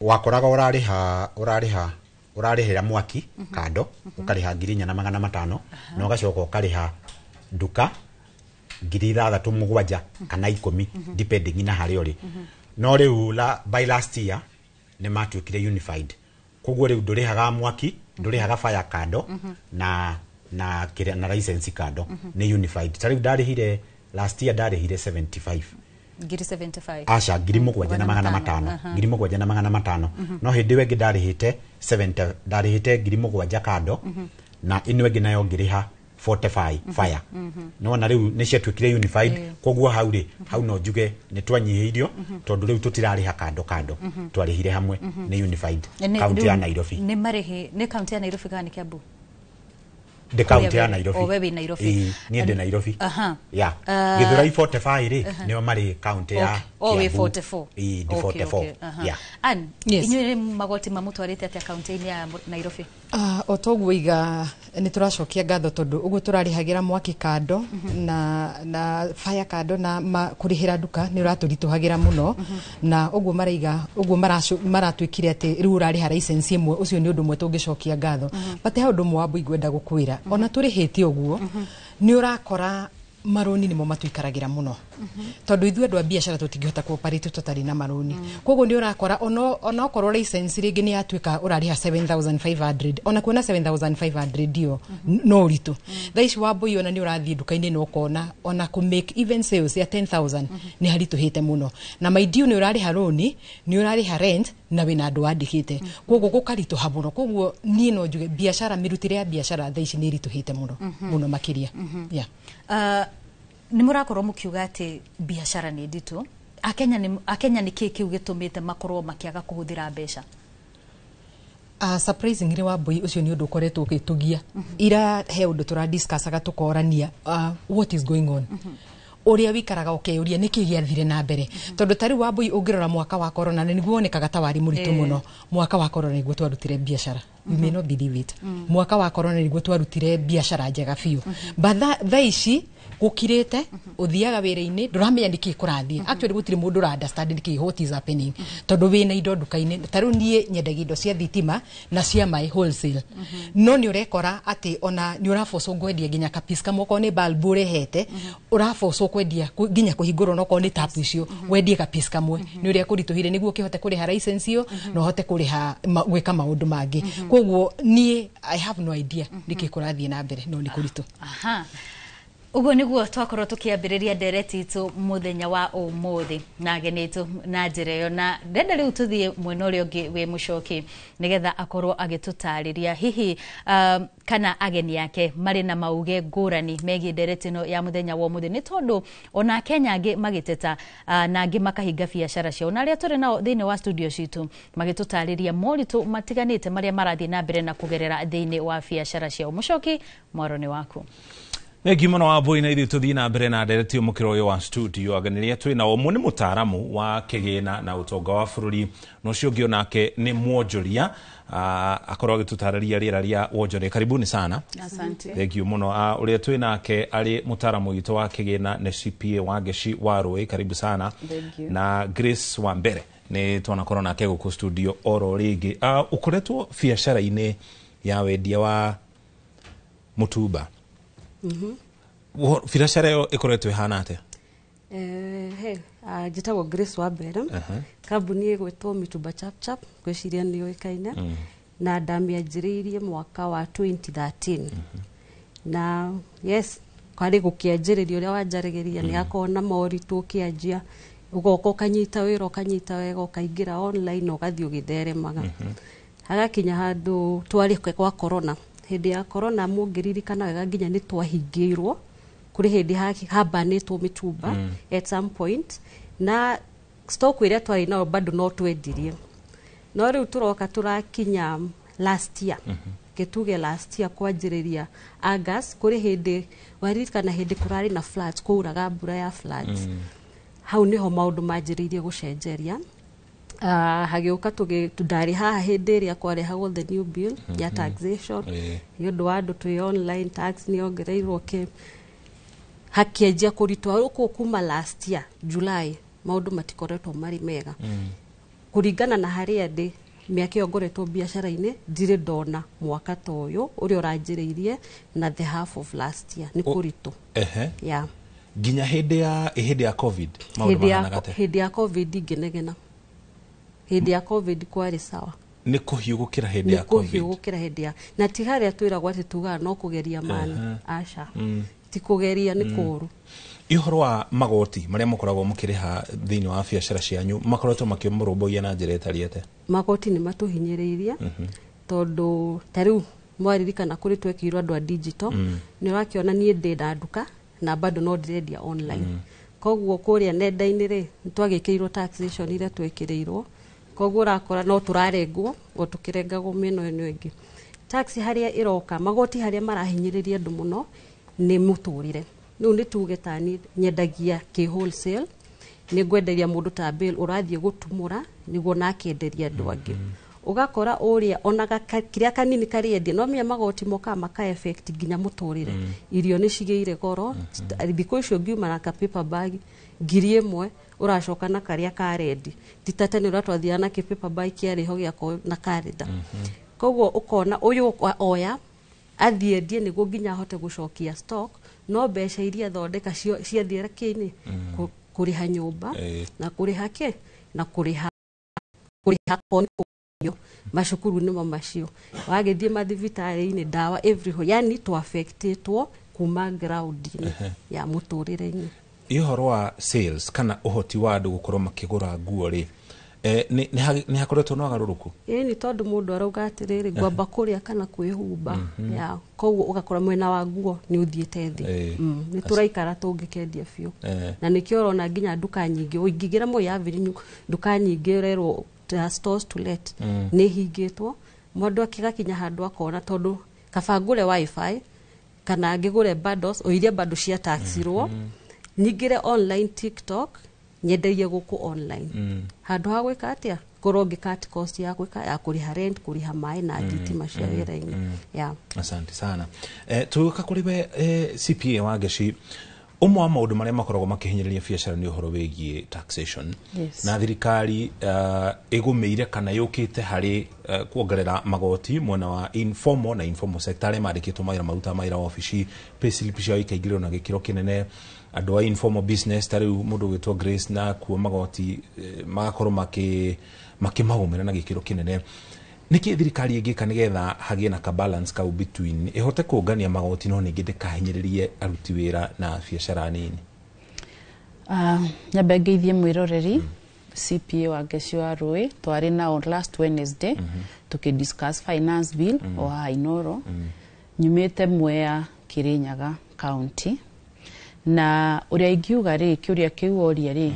wakoraga ũrarĩha ũrarĩhĩra mwaki kando, ũkarĩha 4,500, na ũgacoka ũkarĩha nduka 6,000, 7 kana 10, depending na harĩa ũrĩ. No rĩu by last year nĩ matuĩkire unified, koguo rĩu ndũrĩhaga mwaki, ndũrĩhaga fire kando na kĩrĩa na license kando, nĩ unified. Ta rĩu ndarĩhire last year, ndarĩhire 75. Ngiri 75? Aca, 7,500. 7,500. No hĩndĩ ĩyo ĩngĩ ndarĩhĩte 70, ndarĩhĩte 7,000 kando, na ĩno ĩngĩ nayo ngĩrĩha Fortify Fire. Nona rĩu nĩ ciatuĩkire unified. Koguo hau rĩ, hau no njuge nĩ twanyihĩirio, tondũ rĩu tũtirarĩha kando kando, twarĩhire hamwe. Nĩ unified kaunti ya Nairobi. Nĩ marĩhi nĩ kaunti ya Nairobi kana nĩ Kiambu? Ndĩ kaunti ya Nairobi. O we wĩ Nairobi? Ĩĩ, niĩ ndĩ Nairobi. Ya Githurai 45 rĩ, nĩo marĩ kaunti ya O wĩ Kiambu. 44? Ĩĩ, ndĩ 44. Okay, aha. Yeah. Ann, Yes. inyuĩ nĩ magoti mamũtwarĩte atĩa kaunti-inĩ ya Nairobi? Ah, o toguo iga nä tå racokia ngatho tondå å guo tå rarä mwaki kando na fire kando na kå rä hä ra nduka nä å ratå ritå hagä ra må no, na å guo maraiga å guo maratuä kire atä rä u å rarä ha license ĩmwe. Ũcio nĩ ũndũ ũmwe tũngĩcokia ngatho, but he ũndũ ũmwe wa ngwenda gũkwĩra, ona tũrĩhĩte ũguo nĩ ũrakora marũni nĩmo matuikaragĩra mũno, tondũ ithuĩ andũ a biacara tũtingĩhota kũoperate tũtarĩ na marũni. Koguo nĩ ũrakora ona okorwo license rĩngĩ nĩ yatuĩka ũrarĩha 7500, ona kuona 7500 iyo no ũritũ. Thaa ici Wambũi, ona nĩ ũrathiĩ nduka-inĩ na ũkona ona kũ make even sales ya 10,000 nĩ haritũhĩte mũno, na mind you nĩ ũrarĩha rũni, nĩ ũrarĩha rent, na wĩna andũ wandĩkĩte, koguo gũkaritũha mũno. Koguo niĩ no njuge biacara, mĩrutĩre ya biacara thaa ici nĩ ĩritũhĩte mũno mũno makĩria, yeah. Nĩ mũrakorwo mũkiuga atĩ biacara nĩ nditũ. Akenya nĩ kĩĩ kĩu gĩtũmĩte makorwo makĩaga kũhũthĩra mbeca? Surprisingly Wambui, ũcio nĩ ũndũ ũkoretwo ũgĩtũgia. Ira he ũndũ tũradiscussaga tũkorania, what is going on, ũrĩa wikaraga ũkeyũria nĩkĩ gĩathire na mbere, tondũ ta rĩu Wambui ũngĩrora mwaka wa corona na nĩguo wonekaga ta warĩ mũritũ mũno. Mwaka wa corona nĩguo twarutire biacara, you may not believe it, mwaka wa corona nĩguo twarutire biacara njega biũ. But thaa ici gũkirĩte, ũthiaga wĩra-inĩ ndũramenya nĩkĩ kũrathiĩ. Actually gũtirĩ mũndũ ũra understand nĩkĩ, what is happening, tondũ wĩna indo nduka-inĩ. Ta rĩu niĩ nyendagia indo cia thitima na cia maĩ wholesale, no nĩ ũrekora atĩ ona nĩ ũrabocwo kwendia nginya kapis kamwe, okorwo nĩ bulb ũrehete, ũrabocwo kwendia nginya kũhingũrwo, na okorwo nĩ tap icio wendie kapis kamwe nĩ ũrĩa kũritũhire nĩguo ũkĩhote kũrĩha license ĩyo na ũhote kũrĩha gwĩka maũndũ mangĩ. Koguo niĩ I have no idea nĩkĩ kũrathiĩ na mbere, no nĩ kũritũ. Aha. Ũguo nĩguo twakorwo tũkĩambĩrĩria ndereti itũ mũthenya wa ũmũthĩ na ageni aitũ na njĩra ĩyo, na ndenda rĩu tũthiĩ mwena ũrĩa ũngĩ wĩ Mũcoki nĩgetha akorwo agĩtũtarĩria hihi kana ageni ake marĩ na mauge ngũrani megiĩ ndereti ĩno ya mũthenya wa ũmũthĩ, nĩ tondũ ona Akenya angĩ magĩteta na angĩ makahinga biacara ciao, na arĩa tũrĩ nao thĩinĩ wa studio citũ magĩtũtarĩria moritũ matiganĩte marĩa marathiĩ na mbere na kũgerera thĩinĩ wa biacara ciao. Mũcoki, mwaro nĩ waku. Thengiũ mũno Wambui, na ithuĩ tũthiĩ na mbere na ndereti mũkĩro ũyũ wa studio. Ageni arĩa twĩ nao, ũmwe nĩ mũtaaramu wa kĩgĩna na ũtonga wa bũrũri, na ũcio ũngĩ onake nĩ mwonjoria, akorwo agĩtũtarĩria rĩera rĩa wonjoria. Karibuni sana. Asante. Thengiũ mũno. Ũrĩa twĩ nake arĩ mũtaaramu witũ wa kĩgĩna nĩ CPA Wangeci wa Rũĩ, karibu sana. Thank you. Na Grace wa Mbere nĩ twanakorwo nake gũkũ studio oro rĩngĩ. Ũkoretwo biacara-inĩ ya wendia wa mũtumba. Biacara ĩyo ĩkoretwo ĩhana atĩa? He, njĩtagwo Grace Wambere. Kambuni ĩgwĩtwo Mitumba Chap Chap, ngwĩciria nĩ yũĩkaine, na ndamĩanjĩrĩirie mwaka wa 2013, na yes, kwarĩ gũkĩanjĩrĩria ũrĩa wanjarĩgĩria nĩ akorwo na moritũ. Ũkĩanjia ũgoka ũkanyita wĩra, ũkanyita wega, ũkaingĩra online na ũgathiĩ ũgĩtheremaga, hagakinya handũ twarĩ kwa corona. Hĩndĩ ya corona, mũngĩririkana wega, nginya nĩ twahingĩirwo. Kũrĩ hĩndĩ hambanĩtwo mĩtumba at some point, na stock ĩrĩa twarĩ nayo bado no twendirie. No rĩu tũroka tũrakinya last year, gĩtuge last year kwanjĩrĩria August, kũrĩ hĩndĩ waririkana hĩndĩ kũrarĩ na floods, kũuraga mbura ya floods. Hau nĩho maũndũ manjĩrĩirie gũcenjeria. Hagĩũka ndarĩ haha hĩndĩ ĩrĩa kwarehagwo the new bill ya taxation, nĩ ũndũ wa andũ twĩ online, tax nĩ yongereirwo kĩ, hakĩanjia kũritũha. Rĩu kuma last year July maũndũ matikoretwo marĩ mega. Kũringana na harĩa ndĩ, mĩaka ĩyo ngoretwo biacara-inĩ, ndirĩ ndona mwaka ta ũyũ ũrĩa ũranjĩrĩirie na the half of last year nĩ kũritũ. Yeah. Nginya hĩndĩ ya COVID maũndũ Hĩndĩ ya mahanaga atĩa? Hĩndĩ ya COVID ngĩnegena, hĩndĩ ya COVID kwarĩ sawa. Nĩ kũhiũ gũkĩra hĩndĩ Nĩ ya COVID? Kũhiũ gũkĩra hĩndĩ ya, na ti harĩa twĩragwo atĩ tugaga no kũgeria mani. Aca, ti kũgeria, nĩ kũũru. Ĩ ũhoro wa magoti marĩa mũkoragwo mũkĩrĩha thĩinĩ wa biacara cianyu, makoretwo makĩmũrũmbũiya na njĩra ĩtariĩ atĩa? Magoti nĩ matũhinyĩrĩirie, tondũ ta rĩu Mwaririkana kũrĩ twekĩirwo andũ a digital. Nĩ ũrakĩona niĩ ndĩ na nduka na bado no ndĩrendia online. Koguo kũrĩa nenda-inĩ rĩ, nĩ twagĩkĩirwo taxation iria twĩkĩrĩirwo, koguo ũrakora no tũrarengwo o tũkĩrengagwo mĩena ĩno ĩngĩ. Tax harĩa ĩroka, magoti harĩa marahinyĩrĩria andũ mũno nĩ mũtũrĩre. Rĩu nĩ tuge tani nyendagia kĩ wholesale, nĩ ngwenderia mũndũ ta bill ũrathiĩ gũtumũra nĩguo nakenderia andũ angĩ. Ũgakora ũrĩa onaga kĩrĩa kanini karĩendia, no menya magoti mokaga maka affect nginya mũtũrĩre. Irio nĩ cigĩire goro. Thikũ icio ngiuma na ka paper bag 1000, ũracoka na karĩa ka rendi. Ti ta tene ũrĩa twathiaga na kĩ paper bag kĩarĩ ho gĩakorwo na karenda. Koguo ũkona ũyũ oya athiĩ endie nĩguo nginya ahote gũcokia stock, no mbeca iria thondeka ciathiĩra kĩinĩ, kũrĩha nyũmba na kũrĩha kĩ na kũrĩha koni, macukuru nĩmo macio, wagĩthiĩ mathibitarĩ-inĩ, ndawa everywhere, yani twaffectĩtwo kuma ground-inĩ ya mũtũrĩre-inĩ. Ĩ ũhoro wa sales kana ũhoti wa andũ gũkorwo makĩgũra nguo rĩ, nĩ hakoretwo na ũgarũrũku? Ĩĩ, nĩ tondũ mũndũ arauga atĩrĩrĩ, ngwamba kũrĩa kana kwĩhumba? Ya koguo ũgakora mwena wa nguo nĩ ũthiĩte thĩ. Nĩ tũraikara tũngĩkendia biũ. Na nĩkĩo ũrona nginya nduka nyingĩ, ũingĩingĩra Moi Avenue, nduka nyingĩ ũrerwo ta stores to let nĩ hingĩtwo. Mũndũ akĩgakinya handũ akona tondũ kaba ngũre wifi kana ngĩgũre bundles o iria bado cia taxirwo, nyingĩre online TikTok, nyenderie gũkũ online, handũ ha gwĩka atĩa, ngorwo ngĩ cut cost ya gwĩka ya kũrĩha rent, kũrĩha maĩ na thitima cia wĩra-inĩ ya. Asante sana. Tũgĩũka kũrĩ we, CPA wa Ngeci, ũmwe wa maũndũ marĩa makoragwo makĩhinyĩrĩria biacara nĩ ũhoro wĩgiĩ taxation. Na thirikari ĩgũmĩire kana yũkĩte harĩ kuongerera magoti mwena wa informal na informal sector, arĩa mandĩkĩtwo mawĩra marutaga mawĩra wabici, payslip ciao ikaingĩrĩrwo na gĩkĩro kĩnene. Andũ a informal business ta rĩu mũndũ ũgwĩtwo Grace na kuo magoti magakorwo makĩmagũmĩra na gĩkĩro kĩnene. Nĩkĩ thirikari ĩngĩka nĩgetha hagĩe na ka balance kau between ĩhote kũngania magoti no ningĩ ndĩkahinyĩrĩrie aruti wĩra na biacara nini? Nyambe ngeithie mwĩroreri. CPA wa Ngeci wa Rũĩ, twarĩ nao last Wednesday tukĩ discuss finance bill o haha Inoro. Nyumĩte Mwea, Kirinyaga County, na ũrĩa ingiuga rĩ, kĩũria kĩu woria rĩ,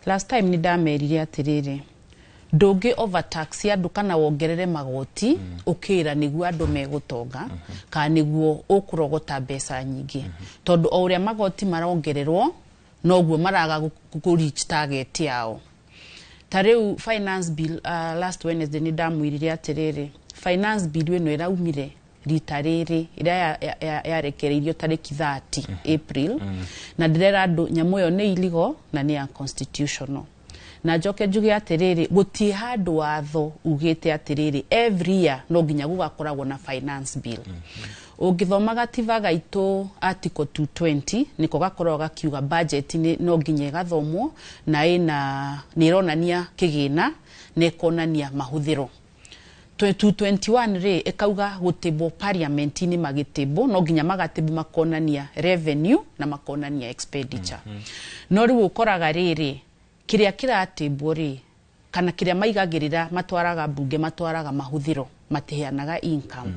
last time nĩ ndamerire atĩrĩrĩ, ndũngĩ overtax andũ kana wongerere magoti ũkĩra nĩguo andũ megũtonga kana nĩguo ũkũrogota mbeca nyingĩ, tondũ o ũrĩa magoti marongererwo noguo maraga kũ reach target yao. Ta rĩu finance bill, last Wednesday nĩ ndamwĩrire atĩrĩrĩ, finance bill ĩno ĩraumire rita rĩrĩ ĩrĩa yarekereirio tarĩki 30 April, na ndĩrera andũ nyamũ ĩyo nĩ illegal na nĩ unconstitutional. Na njoke njuge atĩrĩrĩ, gũtirĩ handũ watho ugĩte atĩrĩrĩ every year no nginya gũgakoragwo na finance bill. Ũngĩthoma gatiba gaitũ article 220, nĩko gakoragwo gakiuga budget nĩ no nginya ĩgathomwo na ĩna nĩ ĩronania kĩgĩna na ĩkonania mahũthĩro. 221 rĩ, ĩkauga gũtĩmbwo parliament-inĩ, magĩtĩmbwo no nginya magatĩmbwo makonania revenue na makonania expenditure. No rĩu ũkoraga rĩrĩ, kĩrĩa kĩratĩmbwo rĩ, kana kĩrĩa maigagĩrĩra matwaraga mbunge, matwaraga mahũthĩro, matiheanaga income.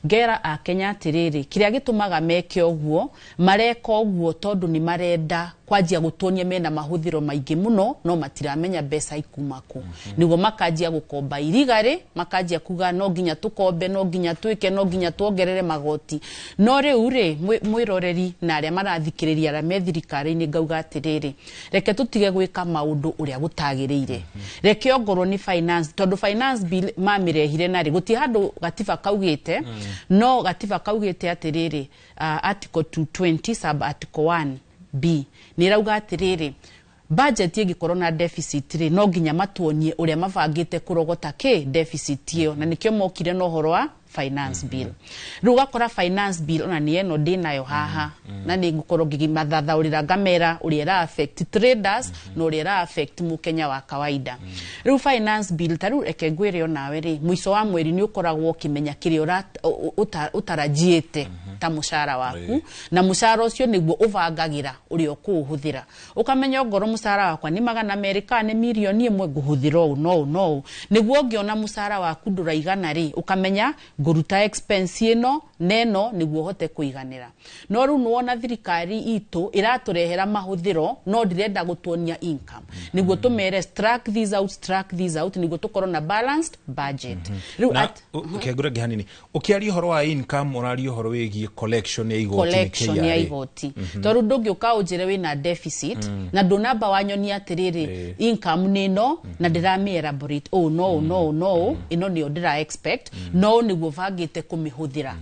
Ngera akenya atĩrĩrĩ, kĩrĩa gĩtũmaga meke ũguo, mareka ũguo tondũ nĩ marenda kwanjia gũtuonia mena mahũthĩro maingĩ mũno, no matiramenya mbeca ikuma kũ. Nĩguo makanjia gũkomba irigarĩ, makanjia kuga no nginya tũkombe, no nginya twĩke, no nginya tuongerere magoti. No rĩu rĩ, mwĩroreri na arĩa marathikĩrĩria, arĩa me thirikari-inĩ, ngauga atĩrĩrĩ, reke tũtige gwĩka maũndũ ũrĩa gũtagĩrĩire. Reke ongorwo nĩ finance, tondũ finance bill mamĩrehire narĩ gũtirĩ handũ gatiba kaugĩte. No gatiba kaugĩte atĩrĩrĩ, article 220 sub article 1 b nĩ ĩrauga atĩrĩrĩ, budget ĩngĩkorwo na deficit rĩ, no nginya matuonie ũrĩa mabangĩte kũrogota kĩ deficit ĩyo, na nĩkĩo mokire na ũhoro wa finance bill. Rĩu ũgakora finance bill ona nĩ ĩno ndĩnayo haha, na nĩ ngũkorwo ngĩmathathaũrĩra, ngamera ũrĩa ĩra affect traders na ũrĩa ĩra affect mũkenya wa kawaida. Rĩu finance bill, ta rĩu reke ngwĩre onawe rĩ, mũico wa mweri nĩ ũkoragwo ũkĩmenya kĩrĩa ũtarajiĩte. Ta mũcara waku, na mũcara ũcio nĩguo ũbangagĩra ũrĩa ũkũũhũthĩra, ũkamenya ongorwo mũcara wakwa nĩ 200 kana nĩ 1 million ngũhũthĩra ũũ no ũũ no ũũ, nĩguo ũngĩona mũcara waku ndũraigana rĩ, ũkamenya ngũruta expense ĩno na ĩno nĩguo ũhote kũiganĩra. No rĩu nĩwona thirikari itũ ĩratũrehera mahũthĩro, no ndĩrenda gũtuonia income nĩguo tũmere strike this out, strike this out, nĩguo tũkorwo na balanced budget. Rĩu Na kĩangũre hanini, ũkĩaria ũhoro wa income, ũraria ũhoro wĩgiĩ collection ya igoti nĩ Collection ya KRA. igoti, tondũ ndũngĩũka ũnjĩre wĩna deficit na ndũnamba wanyonia atĩrĩrĩ, income nĩ ĩno na ndĩramĩ elaborate ũũ no ũũ no ũũ no ũũ, ĩno nĩyo ndĩra expect, no ũũ nĩguo bangĩte kũmĩhũthĩra.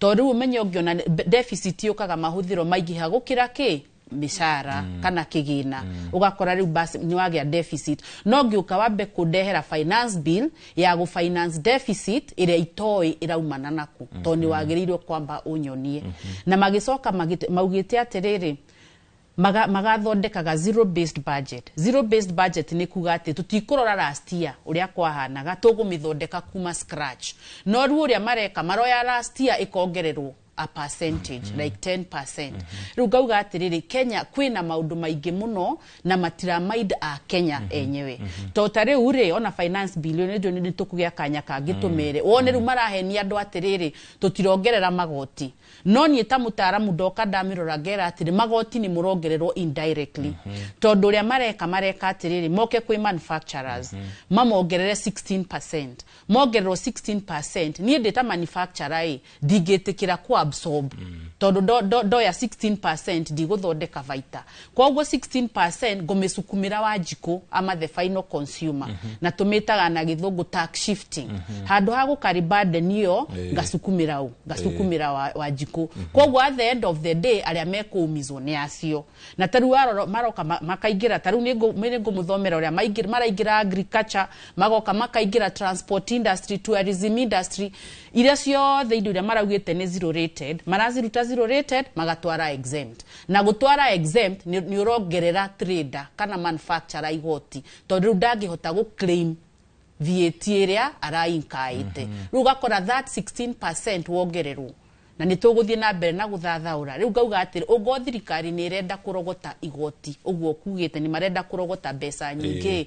Tondũ rĩu ũmenye ũngĩona deficit yũkaga mahũthĩro maingĩha gũkĩra kĩ mĩcara kana kĩgĩna, ũgakora rĩu basi nĩ wagĩa deficit. No ngĩũka wambe kũndehera finance bill ya gũ finance deficit ĩrĩa itoĩ ĩraumana naku, tondũ nĩ wagĩrĩirwo kwamba ũnyonie. Na magĩcoka maugĩte atĩrĩrĩ, magathondekaga zero based budget. Zero based budget nĩ kuga atĩ tũtikũrora last year ũrĩa kwahanaga, tũgũmĩthondeka kuma scratch. No rĩu ũrĩa mareka, maroya last year ĩkongererwo a percentage like 10%. Rĩu ngauga atĩrĩrĩ, Kenya kwĩna maũndũ maingĩ mũno na matiramaid a Kenya enyewe. To ta rĩu rĩ, ona finance bill nĩ njũĩ nĩ tũkũgĩa kanya kangĩ tũmere wone. Rĩu marahenia andũ atĩrĩrĩ, tũtirongerera magoti, no niĩ ta mũtaaramu ndoka ndamĩrora ngera atĩrĩ, magoti nĩ mũrongererwo indirectly, tondũ ũrĩa mareka atĩrĩrĩ, moke kwĩ manufacturers mamongerere 16%. Mongererwo 16%, niĩ ndĩ ta manufacturer ĩ ndingĩtĩkĩra ku absorb, tondũ ndoya 16% ndigũthondeka baita. Koguo 16% ngũmĩcukumĩra Wanjikũ ama the final consumer, na tũmĩtaga na gĩthũngũ tax shifting. Handũ ha gũkarĩ burden ĩyo, ngacukumĩra ũ ngacukumĩra Wanjikũ. Koguo at the end of the day arĩa mekũumizwo nĩ acio. Na tarĩu warora maroka makaingĩra, tarĩu nĩ ngũmũthomera ũrĩa maraingĩra agriculture, magoka makaingĩra transport industry, tourism industry, iria ciothe indo iria maraugĩte nĩ zero rated, maraziruta zero rated magatwara exempt. Na gũtwara exempt nĩ ũrongerera trader kana manufacturer igoti, tondũ rĩu ndangĩhota gũ claim VAT ĩrĩa arainkaĩte. Rĩu ũgakora that 16% wongererwo, na nĩ tũgũthiĩ na mbere na gũthathaũra. Rĩu ngauga atĩrĩ, ũngorwo thirikari nĩ ĩrenda kũrogota igoti ũguo kugĩte nĩ marenda kũrogota mbeca nyingĩ,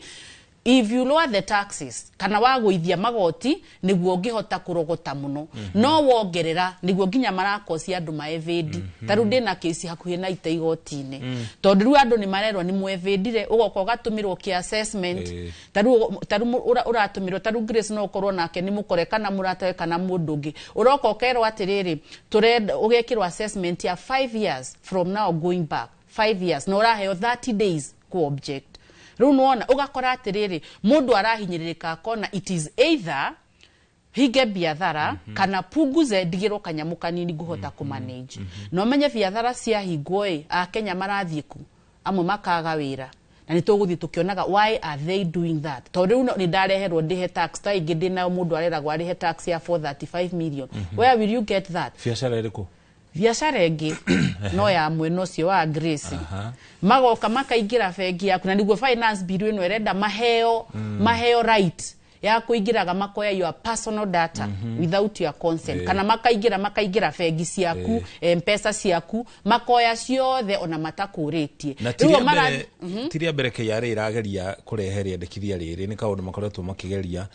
if you lower the taxes kana wagũithia magoti, nĩguo ũngĩhota kũrogota mũno. No wongerera, nĩguo nginya marakosia andũ maevĩndi. Ta rĩu ndĩna kĩci hakuhĩ na ite igoti-inĩ, tondũ rĩu andũ nĩ marerwo nĩ mwevĩndire, ũgoka ũgatũmĩrwo kĩ assessment. Ta rĩu ũratũmĩrwo, ta rĩu Grace no ũkorwo nake nĩ mũkore kana mũratawe kana mũndũ ũngĩ, ũroka ũkerwo atĩrĩrĩ, tũrenda ũgekĩrwo assessment ya 5 years from now, going back 5 years, na ũraheo 30 days ku object. Rĩu nĩwona ũgakora atĩrĩrĩ, mũndũ arahinyĩrĩrĩka, akona it is either hinge biathara kana punguze ndigĩrwo kanyamũ kanini ngũhota kũmanage. Na ũmenye biathara ciahingwo ĩ, akenya marathiĩ ku amwe makaga wĩra, na nĩ tũgũthiĩ tũkĩonaga why are they doing that. Tondũ rĩu nĩ ndareherwo ndĩhe tax ta ingĩ ndĩnayo, mũndũ areragwo arĩhe tax ya 435 million. Where will you get that? Biacara ĩrĩkũ? Biacara ĩngĩ no ya mwena ũcio wa Grace. Magoka makaingĩra bengi yaku, na nĩguo finance bill ĩno ĩrenda maheo maheo right ya kũingĩraga makoya your personal data without your consent, kana makaingĩra bengi ciaku, mpesa ciaku, makoya ciothe ona matakũrĩtie. Na Rĩu ti rĩa mbere, ti rĩa mbere KRA ĩrageria kũrehe rĩendekithia rĩrĩ, nĩ kaũndũ makoretwo makĩgeria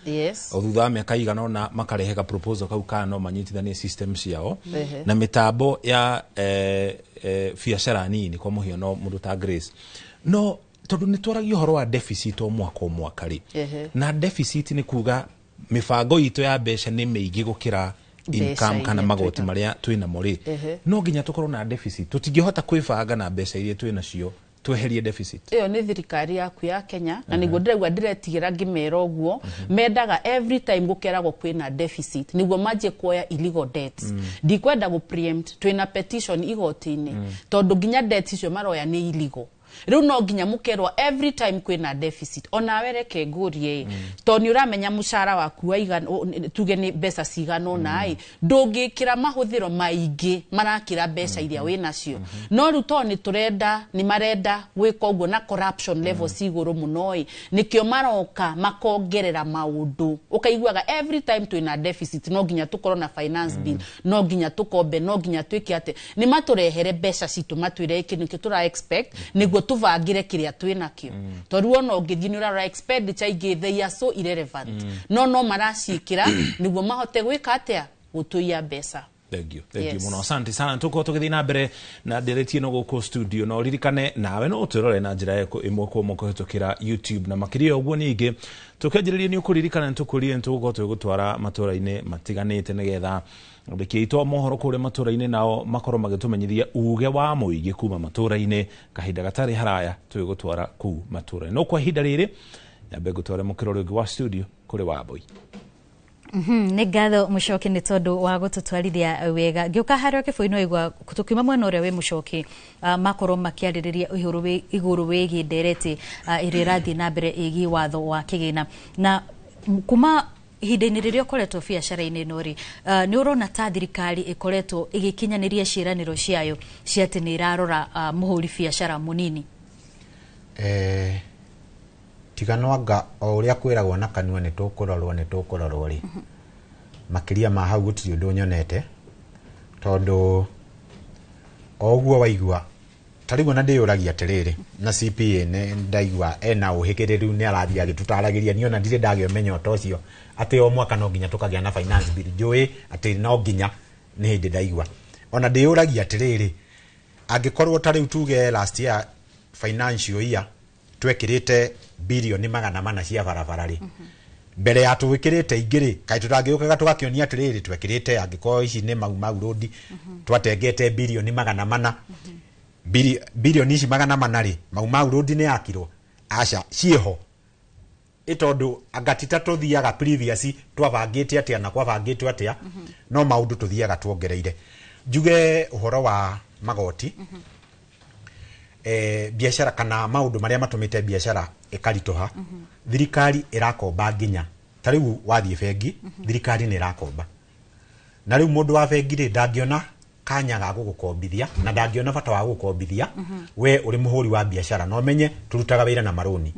o thutha wa mĩaka igana ũna, makarehe ka proposal kau kana no manyitithanie system ciao na mĩtambo ya biacara nini, kwa mũhiano mũndũ ta Grace. No tondũ nĩ twaragia ũhoro wa deficit o mwaka o mwaka rĩ, na deficit nĩ kuga mĩbango itũ ya mbeca nĩ mĩingĩ gũkĩra mbeca income kana iria magoti twĩna. Marĩa twĩnamo rĩ, no nginya tũkorwo na deficit. Tũtingĩhota kwĩbanga na mbeca iria twĩ nacio tweherie deficit. Ĩyo nĩ thirikari yaku ya Kenya, na nĩguo ndĩraigua ndĩretigĩra ngĩmera ũguo. Mendaga every time gũkeragwo kwĩna deficit nĩguo manjie kuoya illegal debts. Ndikwenda gũ preempt, twĩna petition igoti-inĩ, tondũ nginya debts icio maroya nĩ illegal. Rĩu no nginya mũkerwo every time kwĩna deficit. Onawe reke ngũrie ĩ, tondũ nĩ ũramenya mũcara waku waigana, tuge nĩ mbeca cigana ũna ĩ, ndũngĩkĩra mahũthĩro maingĩ marakĩra mbeca iria wĩ nacio. No rĩu tondũ nĩ tũrenda, nĩ marenda gwĩka ũguo na corruption level ci igũrũ mũno ĩ, nĩkĩo maroka makongerera maũndũ. Ũkaiguaga every time twĩna deficit, no nginya tũkorwo na finance bill, no nginya tũkombe, no nginya twĩke atĩ nĩ matũrehere mbeca citũ, matwĩre ĩkĩ nĩkĩo tũra expect nĩguo tũbangĩre kĩrĩa twĩ nakĩo. Tondũ ona ũngĩthiĩ nĩ ũrarora expenditure ingĩ, they are so irrelevant, no maraciĩkĩra nĩguo mahote gwĩka atĩa, gũtũiya mbeca. Thank you, thank you Yes. Mũno, asante sana. Tũkorwo tũgĩthiĩ na mbere na ndereti ĩno gũkũ studio, na ũririkane nawe no ũtwĩrore na njĩra ĩmwe kwa ĩmwe kũhĩtũkĩra YouTube. Na makĩria ya ũguo, ningĩ tũkĩanjĩrĩria nĩ ũkũririkana nĩ tũkũrire nĩ tũgũkorwo tũgĩgũtwara matũra-inĩ matiganĩte, nĩgetha andĩki aitũ a mohoro kũrĩa matũra-inĩ nao makorwo magĩtũmenyithia uge wa mũingĩ kuma matũra-inĩ. Kahinda gatarĩ haraya tũgĩgũtwara kũu matũra-inĩ, no kwa ihinda rĩrĩ nyambe ngũtware mũkĩro ũrĩa ũngĩ wa studio kũrĩ Wambui. Nĩ ngatho Mũcoki nĩ tondũ wa gũtũtwarithia wega. Ngĩũka harĩa kĩbũi no igua tũkiuma mwena ũrĩa wĩ Mũcoki, makorwo makĩarĩrĩria igũrũ wĩgiĩ ndereti ĩrĩa ĩrathiĩ na mbere ĩgiĩ watho wa kĩgĩna. Na kuma ihinda-inĩ rĩrĩa ũkoretwo biacara-inĩ ĩno rĩ, nĩ ũrona ta thirikari ĩkoretwo ĩgĩkinyanĩria ciĩranĩro ciayo cia atĩ nĩ ĩrarora mũhũri biacara mũnini? Tiga nwanga o ũrĩa kwĩragwo na kanua nĩ tũkũrorwo, nĩ tũkũrorwo rĩ, makĩria ma hau gũtirĩ ũndũ nyonete, tondũ o ũguo waigua ta rĩu ona ndĩyũragia atĩrĩrĩ, na CPA nĩ ndaigua ena ũhĩgĩrĩru, nĩ arathiĩ agĩtũtaragĩria. Niĩ ona ndirĩ ndagĩa ũmenyo ta ũcio atĩ o mwaka no nginya tũkagĩa na finance bill. Njũĩ atĩ no nginya, nĩ hĩndĩ ndaigua. Ona ndĩyũragia atĩrĩrĩ, angĩkorwo ta rĩu tuge last year financial year twekĩrĩte birioni 400 cia barabara rĩ, mbere ya tũgĩkĩrĩte ingĩ rĩ, kaĩ tũtangĩũkaga tũgakĩonia atĩrĩrĩ, twekĩrĩte, angĩkorwo ici nĩ Mau Mau Road, twatengete birioni 400, birioni ici 400 rĩ, Mau Mau Road nĩ yakirwo? Aca, ciĩho ĩ, tondũ anga ti ta tũthiaga previous twabangĩte atĩa na kwabangĩtwo atĩa, no maũndũ tũthiaga tuongereire. Njuge ũhoro wa magoti, biacara kana maũndũ marĩa matũmĩte biacara ĩkaritũha, thirikari ĩrakomba nginya ta rĩu wathiĩ bengi, thirikari nĩ ĩrakomba, na rĩu mũndũ wa bengi rĩ, ndangĩona kanya ga gũgũkombithia na ndangĩona bata wa gũgũkombithia we ũrĩ mũhũri wa biacara. Na ũmenye tũrutaga wĩra na marũni,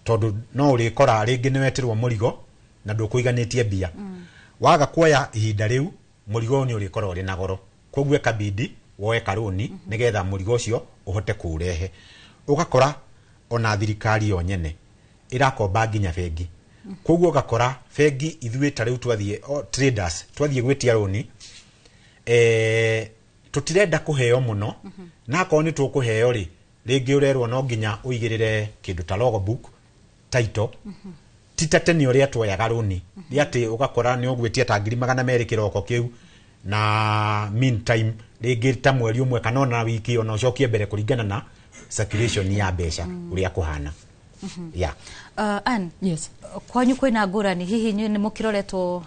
tondũ no ũrĩkora rĩngĩ nĩ wetĩrwo mũrigo na ndũkũiganĩtie mbia. Waga kuoya ihinda rĩu, mũrigo ũyũ nĩ ũrĩkora ũrĩ na goro. Koguo ĩkabidi woe karũni nĩgetha mũrigo ũcio ũhote kũũrehe. Ũgakora ona thirikari yo nyene ĩrakomba nginya bengi, koguo ũgakora bengi ithuĩ ta rĩu twathiĩ traders twathiĩ gwĩtia rũni, tũtirenda kũheo mũno, na akorwo nĩ tũkũheo rĩ, rĩngĩ ũrerwo no nginya ũigĩrĩre kĩndũ ta logbook, title. Ti ta tene ũrĩa tuoyaga rũni rĩ, atĩ ũgakora nĩ ũgwĩtia ta 200,000 kĩroko kĩu, na meantime rĩngĩ ta mweri ũmwe kana ona wiki ona ũcokie mbere, kũringana na circulation ya mbeca ũrĩa kũhana, yeah. Ann, yes. Kwanyu kwĩna ngũrani hihi, inyuĩ nĩ mũkĩroretwo?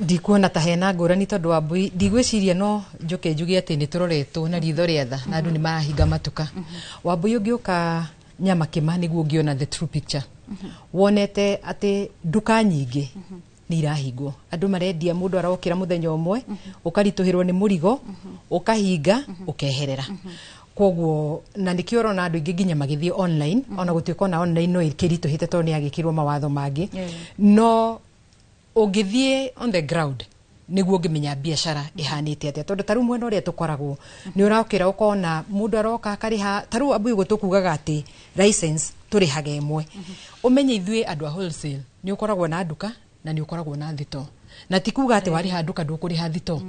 Ndikuona ta hena ngũrani, tondũ wa mbui ndigwĩciria no njũke njuge atĩ nĩ tũroretwo na ritho rĩa tha na andũ nĩ marahinga matuka. Wambui, ũngĩũka Nyamakĩma nĩguo ũngĩona the true picture, wonete atĩ nduka nyingĩ nĩ irahingwo, andũ marendia, mũndũ arokĩra mũthenya ũmwe ũkaritũhĩrwo nĩ mũrigo, ũkahinga, ũkeherera. Koguo na nĩkĩo ũrona andũ aingĩ nginya magĩthiĩ online, ona gũtuĩka ona online no ĩkĩritũhĩte tondũ nĩ yagĩkĩrwo mawatho mangĩ. No ũngĩthiĩ on the ground nĩguo ũngĩmenya biacara ĩhanĩte atĩa, tondũ ta rĩu mwena ũrĩa tũkoragwo nĩ ũrokĩra ũkona mũndũ aroka akarĩha. Ta rĩu Abuyu tũkugaga atĩ license tũrĩhaga ĩmwe. Ũmenye ithuĩ andũ a wholesale nĩ ũkoragwo na nduka na nĩ ũkoragwo na thito, na ti kuga atĩ warĩha nduka ndũkũrĩha thito.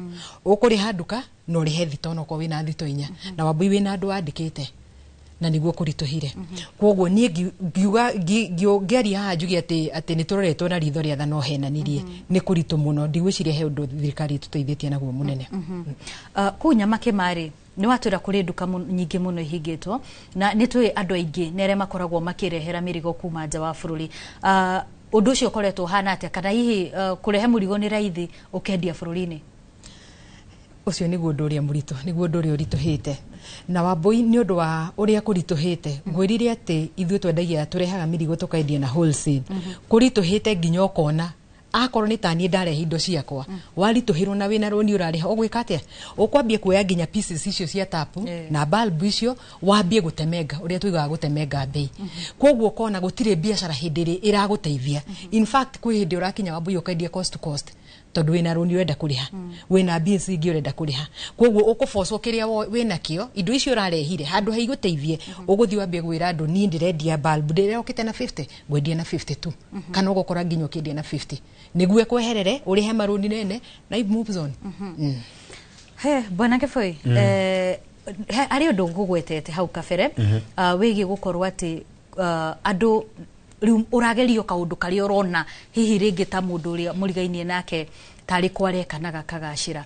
Ũkũrĩha nduka na ũrĩhe thito, onokorwo wĩna thito inya. Na Wambui wĩna andũ wandĩkĩte na nĩguo kũritũhire. Koguo niĩ ngiuga ngĩaria haha njuge atĩ nĩ tũroretwo na ritho rĩa tha, no henanirie, nĩ kũritũ mũno. Ndigwĩciria he ũndũ thirikari ĩtũteithĩtie naguo mũnene. Kũu Nyamakĩma rĩ, nĩ watwĩra kũrĩ nduka nyingĩ mũno ihingĩtwo, na nĩ tũĩ andũ aingĩ nĩ arĩa makoragwo makĩrehera mĩrigo kuma nja wa bũrũri. Ũndũ ũcio ũkoretwo ũhana atĩa, kana hihi kũrehe mũrigo nĩ raithi ũkendia bũrũri-inĩ? Ũcio nĩguo ũndũ ũrĩa mũritũ, nĩguo ũndũ ũrĩa ũritũhĩte na Wambũi, nĩ ũndũ wa ũrĩa kũritũhĩte. Ngwĩrire atĩ ithuĩ twendagia, tũrehaga mĩrigo tũkendia na wholesale. Kũritũhĩte nginya ũkona akorwo nĩ taniĩ ndarehe indo ciakwa, waritũhĩrwo na wĩna rũni ũrarĩha, ũgwĩka atĩa? Ũkwambia kuoya nginya pieces icio cia tapu na bulb icio, wambie gũtemenga ũrĩa tuigaga gũtemenga mbei. Koguo ũkona gũtirĩ biacara hĩndĩ ĩrĩa ĩragũteithia. In fact, kwĩ hĩndĩ ũrakinya, Wambui, ũkendia cost to cost, tondũ wĩna rũni ũrenda kũrĩha, wĩna bills ingĩ ũrenda kũrĩha. Koguo ũkũbocwo kĩrĩa wĩnakĩo, indo icio ũrarehire handũ ha igũteithie, ũgũthiĩ wambie gwĩra andũ, niĩ ndĩrendia bulb ndĩrokĩte na 50, ngwendia na 52, kana ũgũkora nginya ũkĩendia na 50 nĩguo ĩkweherere ũrĩhe marũni nene. Life moves on. He bwana Kĩboi, harĩ ũndũ ngũgwetete hau kabere wĩgiĩ gũkorwo atĩ andũ rĩu ũragerio kaũndũ karĩa ũrona hihi rĩngĩ ta mũndũ ũrĩa mũrigainie nake tarĩ kwareka na gakagacĩra.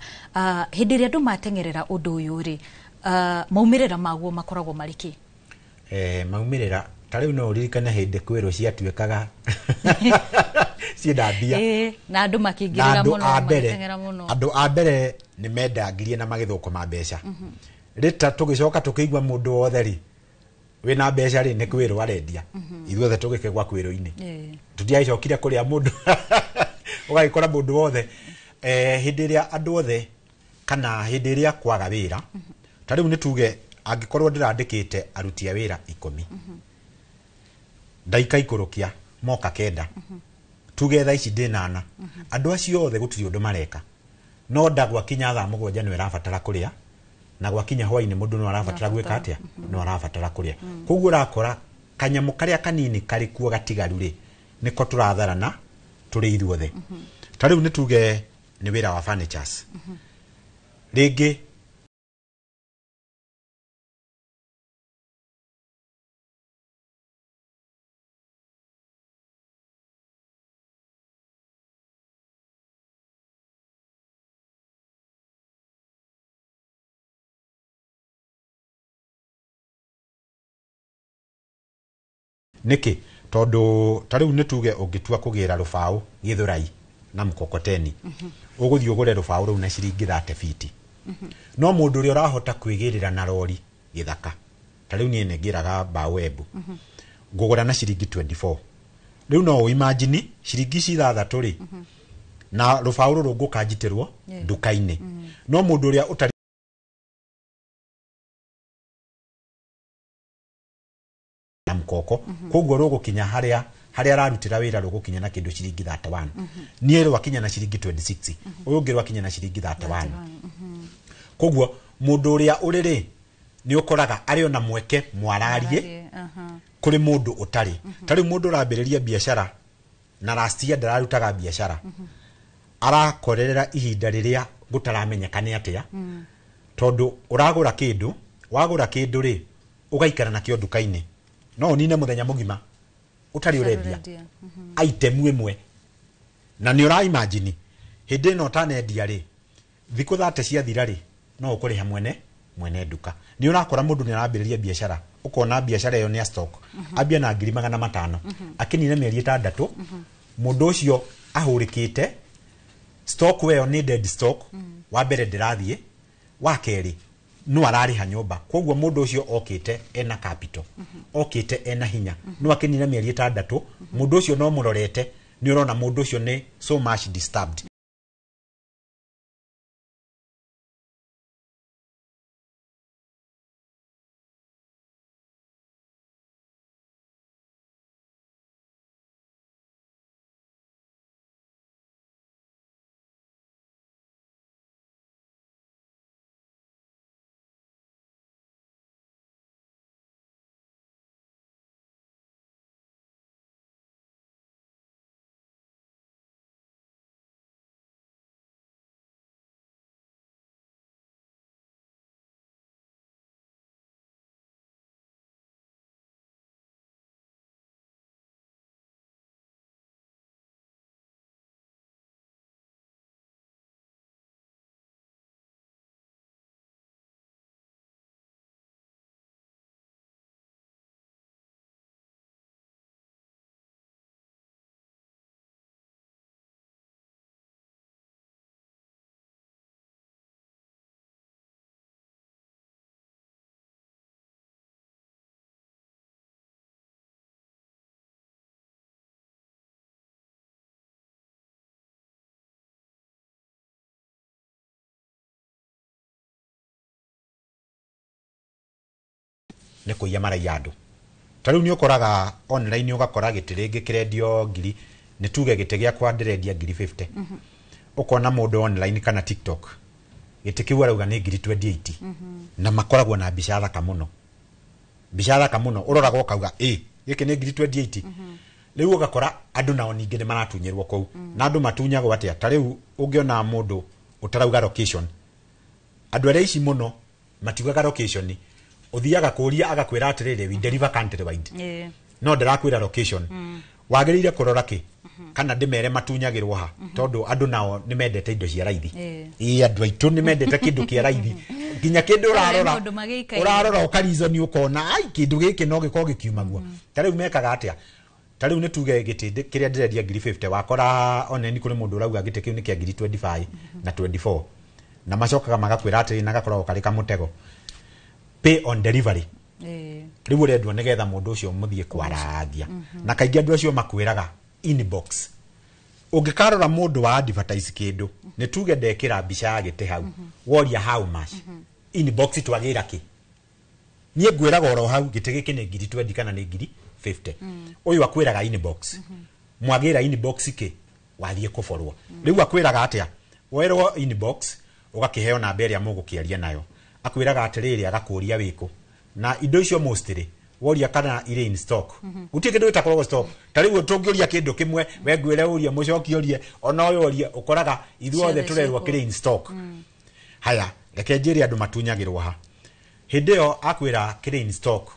Hĩndĩ ĩrĩa andũ mateng'erera ũndũ ũyũ rĩ, maumĩrĩra maguo makoragwo marĩ kĩ? Maumĩrĩra ta rĩu no ũririkane hĩndĩ kwĩrwo ciatuĩkaga ciĩna mbia. Na andũ na makĩingĩrĩra andũ mũno, a mbere magĩteng'era mũno. Andũ a mbere nĩ mendangirie na magĩthũkũma mbeca rĩta, tũgĩcoka tũkĩigua mũndũ wothe rĩ wĩna mbeca rĩ nĩ kwĩrwo arendia. Ithuothe tũgĩkĩgwa kwĩrwo-inĩ. Tũtiagĩcokire kũrĩa mũndũ, ũgagĩkora mũndũ wothe hĩndĩ ĩrĩa andũ othe kana hĩndĩ ĩrĩa kwaga wĩra. Ta rĩu nĩ tuge angĩkorwo ndĩrandĩkĩte aruti a wĩra 10, ndaika ikũrũkia moka 9, tuge thaa ici ndĩ nana, andũ acio othe gũtirĩ ũndũ mareka, no nda gwakinya thaa 7 nĩ ĩrabatara kũrĩa, na gwakinya hwainĩ mũndũ no arabatara gwĩka atĩa? No arabatara kũrĩa. Koguo ũrakora kanyamũ karĩa kanini karĩ kuo gatigaru rĩ, nĩko tũratharana tũrĩ ithuothe. Ta rĩu nĩ tuge nĩ wĩra wa furnitures rĩngĩ. Nĩkĩ? Tondũ ta rĩu nĩ tuge ũngĩtua kũgĩra rũbaũ Gĩthũrai na mkokoteni, ũgũthiĩ ũgũre rũbaũ rũu na ciringi 30 fiti, no mũndũ ũrĩa ũrahota kwĩgĩrĩra na rori gĩthaka, ta rĩu niĩ nĩngĩraga mbaũ Embu, ngũgũra na ciringi 24. Rĩu no ũimagine ciringi ici 6 rĩ, na rũbaũ rũrũ ngũka njitĩrwo nduka-inĩ, no mũndũ ũrĩa ũtarĩ na mkoko, koguo rũgũkinya harĩa ararutĩra wĩra rũgũkinya na kĩndũ ciringi 31, niĩ rwakinya na ciringi 26, ũyũ ũngĩ rwakinya na ciringi 31. Koguo mũndũ ũrĩa ũrĩ rĩ, nĩ ũkoraga arĩ ona mweke mwararie kũrĩ mũndũ ũtarĩ. Ta rĩu mũndũ ũrambĩrĩria biacara na last year ndararutaga biacara, arakorerera ihinda rĩrĩa gũtaramenyeka nĩ atĩa, tondũ ũragũra kĩndũ, wagũra kĩndũ rĩ, ũgaikara nakĩo nduka-inĩ, no ũnine mũthenya mũgima ũtarĩ ũrendia item ĩmwe, na nĩ ũra imagine hĩndĩ ĩno ũtanendia rĩ, thikũ 30 ciathira rĩ, no ũkũrĩha mwene nduka. Nĩ ũrakora mũndũ nĩ arambĩrĩria biacara, ũkona biacara ĩyo nĩ ya stock, ambia na 500,000, akĩnina mĩeri 6 mũndũ ũcio ahũrĩkĩte stock ĩyo nĩ dead stock. Wa mbere ndĩrathiĩ, wa kerĩ no ararĩha nyũmba. Koguo mũndũ ũcio okĩte ena capital, okĩte ena hinya, no akĩnina mĩeri 6 mũndũ ũcio no mũrorete, nĩ ũrona mũndũ ũcio nĩ so much disturbed. Nĩ kũiya maraiya andũ. Ta rĩu nĩ ũkoraga online, ũgakora gĩtĩ rĩngĩ kĩrendio ngiri, nĩ tuge gĩtĩ gĩakwa ndĩrendia ngiri 50. Ũkona mũndũ online kana TikTok, gĩtĩ kĩu arauga nĩ ngiri 28, na makoragwo na mbica thaka mũno, mbica thaka mũno, ũroraga ũkauga ĩ gĩkĩ nĩ ngiri 28. Rĩu ũgakora andũ nao ningĩ nĩ maratunyĩrwo kũu. Na andũ matunyagwo atĩa? Ta rĩu ũngĩona mũndũ ũtarauga location, andũ arĩa ici mũno matiugaga location, ũthiaga kũria agakwĩra atĩrĩrĩ, "We deliver countrywide," no ndĩrakwĩra location. Wagĩrĩire kũrora kĩ kana ndĩmere matunyagĩrwo ha, tondũ andũ nao nĩ mendete indo cia raithi. Ĩĩ, andũ aitũ nĩ mendete kĩndũ kĩa raithi, nginya kĩndũ ũrarora maũndũ magĩikaire. Ũrarora ũkarizoni ũkona ai kĩndũ gĩkĩ no gĩkorwo gĩkiumagua. Ta rĩu mekaga atĩa? Ta rĩu nĩ tuge gĩtĩ kĩrĩa ndĩrendia ngiri 50, wakora online kũrĩ mũndũ ũrauga gĩtĩ kĩu nĩ kĩa ngiri 25 na 24, na macokaga magakwĩra atĩrĩ, na gakoragwo karĩ kamũtego, pay on delivery. Rĩu ũrendwo nĩgetha mũndũ ũcio mũthiĩ kwarangia, na kaingĩ andũ acio makwĩraga inbox. Ũngĩkarora mũndũ wa advertise kĩndũ, nĩ tuge ndekĩra mbica ya gĩtĩ hau, woria how much, inbox twagĩra kĩ, niĩ ngwĩraga oro hau gĩtĩ gĩkĩ nĩ ngiri 20 kana nĩ ngiri 50. Ũyũ akwĩraga inbox, mwagĩra inbox kĩ, wathiĩ kũborwo. Rĩu akwĩraga atĩa? Werwo inbox, ũgakĩheo namba ĩrĩa mũgũkĩaria nayo, akwĩraga atĩrĩrĩ, agakũria wĩkũ na indo icio mostly woria kana irĩ in stock. Gũtirĩ kĩndũ gĩtakoragwo stock. Ta rĩu tũngĩũria kĩndũ kĩmwe, we ngwĩre ũrie, mũcoki ũrie, ona ũyũ ũrie, ũkoraga ithuothe Ciothe tũrerwo ciĩkuo. kĩrĩ in stock. Haya, reke njĩre andũ matunyagĩrwo ha. Hĩndĩ ĩyo akwĩra kĩrĩ in stock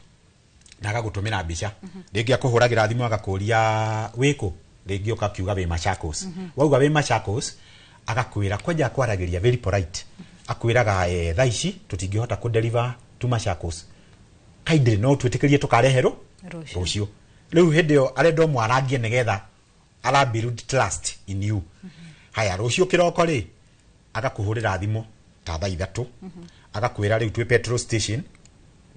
na agagũtũmĩra mbica, rĩngĩ akũhũragĩra thimũ agakũria wĩkũ, rĩngĩ ũkakiuga wĩ Machakos. Wauga wĩ Machakos, agakwĩra kwanja akwaragĩria very polite, akwĩraga thaa ici tũtingĩhota kũ deliver to Machakos, kindly no twĩtĩkĩrie tũkareherwo Rũciũ. Rũciũ. Rĩu hĩndĩ ĩyo arenda ũmwarangie nĩgetha ara build trust in you. Haya, rũciũ kĩroko rĩ, agakũhũrĩra thimũ ta thaa 3, agakwĩra rĩu twĩ petrol station,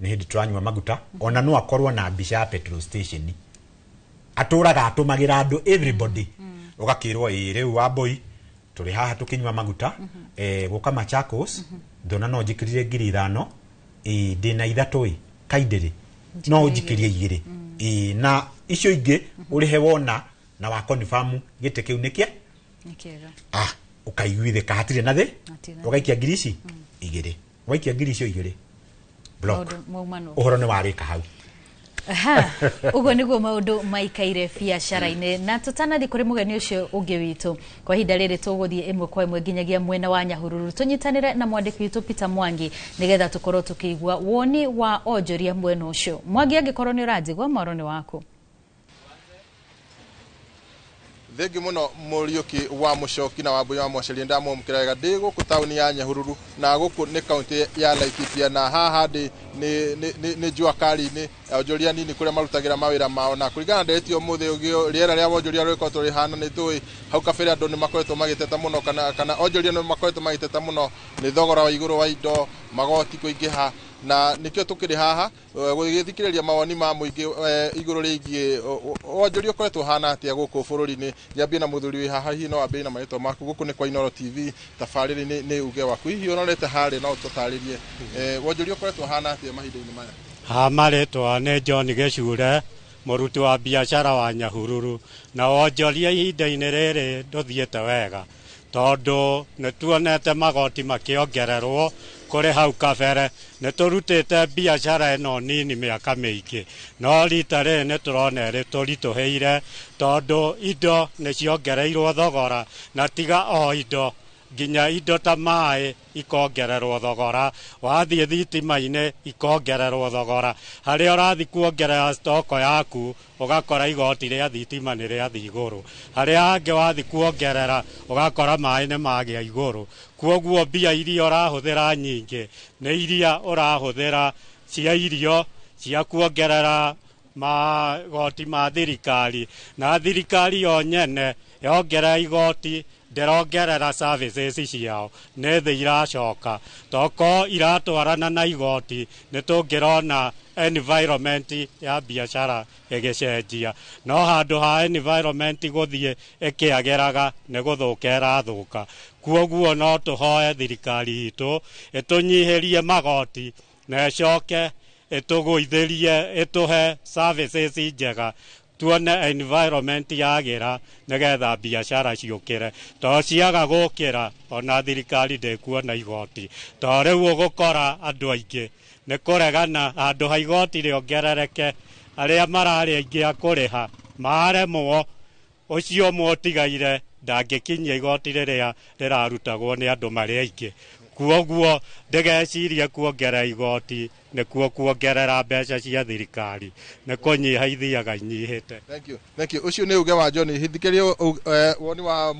nĩ hĩndĩ tũranyua maguta. Ona no akorwo na mbica ya petrol station, atũraga atũmagĩra andũ everybody, ũgakĩrwo ĩ rĩu Wambui tũrĩ haha tũkĩnyua maguta, gũka Machakos, ndona no njĩkĩrire ngiri 5, ĩ ndĩna 3 ĩ kaindĩrĩ no ũnjikĩrie 2, ĩ na icio ingĩ ũrĩhe wona na wa confirm gĩtĩ kĩu nĩ kĩa Nĩ kĩega. Ah, ũkaiguithĩka hatirĩ na thĩ. Hatirĩ na. Ũgaikia ngiri ici 2, waikia ngiri icio 2, block. Maũndũ maumanwo. Ũhoro nĩ warĩka hau. Aha, ũguo nĩguo maũndũ maikaire biacara-inĩ. Na tũtanathiĩ kũrĩ mũgeni ũcio ũngĩ witũ, kwa ihinda rĩrĩ tũgũthiĩ ĩmwe kwa ĩmwe nginyagia mwena wa Nyahururu, tũnyitanĩre na mwandĩki witũ Peter Mwangi nĩgetha tũkorwo tũkĩigua woni wa onjoria mwena ũcio. Mwangi, angĩkorwo nĩ ũranjigua, mwaro nĩ waku. Thengi muno Muriuki wa Mucoki na Wambui wa Mwaceria, ndamwamũkĩra wega. Ndĩ gũkũ taũni ya Nyahururu na gũkũ nĩ kaunti ya Laikipia, na haha ndĩ nĩ jua kali-inĩ onjoria nini kũrĩa marutagĩra mawĩra mao. Na kũringana na ndereti ũmũthĩ ũgĩ rĩera rĩa wonjoria rĩkoretwo rĩhana, nĩ tũĩ hau kabere andũ nĩ makoretwo magĩteta mũno, kana onjoria nĩ makoretwo magĩteta mũno nĩ thogora wa igũrũ wa indo, magoti kũingĩha, na nĩkĩo tũkĩrĩ haha gũgĩthikĩrĩria mawoni ma mũingĩ igũrũ rĩgiĩ wonjoria ũkoretwo ũhana atĩa gũkũ bũrũri-inĩ. Nyambie na mũthuri wĩ haha, hihi no wambĩrĩrie na marĩtwa maku. Gũkũ nĩ kwa Inooro TV, tabarĩra nĩ uge waku, hihi ũrorete harĩa no ũtũtarĩrie wonjoria ũkoretwo ũhana atĩa mahinda-inĩ maya? Ha marĩtwa nĩ John Gĩcure, mũruti wa biacara wa Nyahururu. Na wonjoria ihinda-inĩ rĩrĩ ndũthiĩte wega, tondũ nĩ tuonete magoti makĩongererwo kũrĩ hau kabere. Nĩ tũrutĩte biacara ĩno nini mĩaka mĩingĩ, no rita rĩrĩ nĩ tũrona ĩrĩ tũritũhĩire, tondũ indo nĩ ciongereirwo thogora, na tiga o indo, nginya indo ta maĩ ikongererwo thogora, wathiĩ thitima-inĩ ikongererwo thogora, harĩa ũrathiĩ kuongerera stoko yaku ũgakora igoti rĩa thitima nĩ rĩathiĩ igũrũ, harĩa hangĩ wathiĩ kuongerera ũgakora maĩ nĩ magĩa igũrũ. Kuoguo mbia iria ũrahũthĩra nyingĩ nĩ iria ũrahũthĩra cia irio, cia kuongerera magoti ma thirikari, na thirikari yo nyene yongerera igoti ndĩrongerera services ciao, nĩ thĩ iracoka. Toko iratwarana na igoti nĩ tũngĩrona environment ya biacara ĩgĩcenjia, no handũ ha environment gũthiĩ ĩkĩagĩraga nĩ gũthũka ĩrathũka. Kuoguo no tũhoe thirikari itũ ĩtũnyihĩrie magoti na ĩcoke Ĩtũgũithĩrie, ĩtũhe services njega, tuone environment yagĩra nĩgetha biacara ciũkĩre. To ciaga gũkĩra, ona thirikari ndĩkuona igoti, to rĩu ũgũkora andũ aingĩ nĩ kũregana handũ ha igoti rĩongerereke. Arĩa mararĩ aingĩ a kũrĩha maremwo, ũcio ũmwe ũtigaire ndangĩkinyia igoti rĩrĩa rĩrarutagwo nĩ andũ marĩ aingĩ. Kuoguo ndĩgecirie kuongerera igoti nĩkuo kuongerera mbeca cia thirikari, nĩ kũnyiha ithiaga inyihĩte. Thank you. Thank you. Ũcio nĩ uge wa John. Hithikĩrie woni wa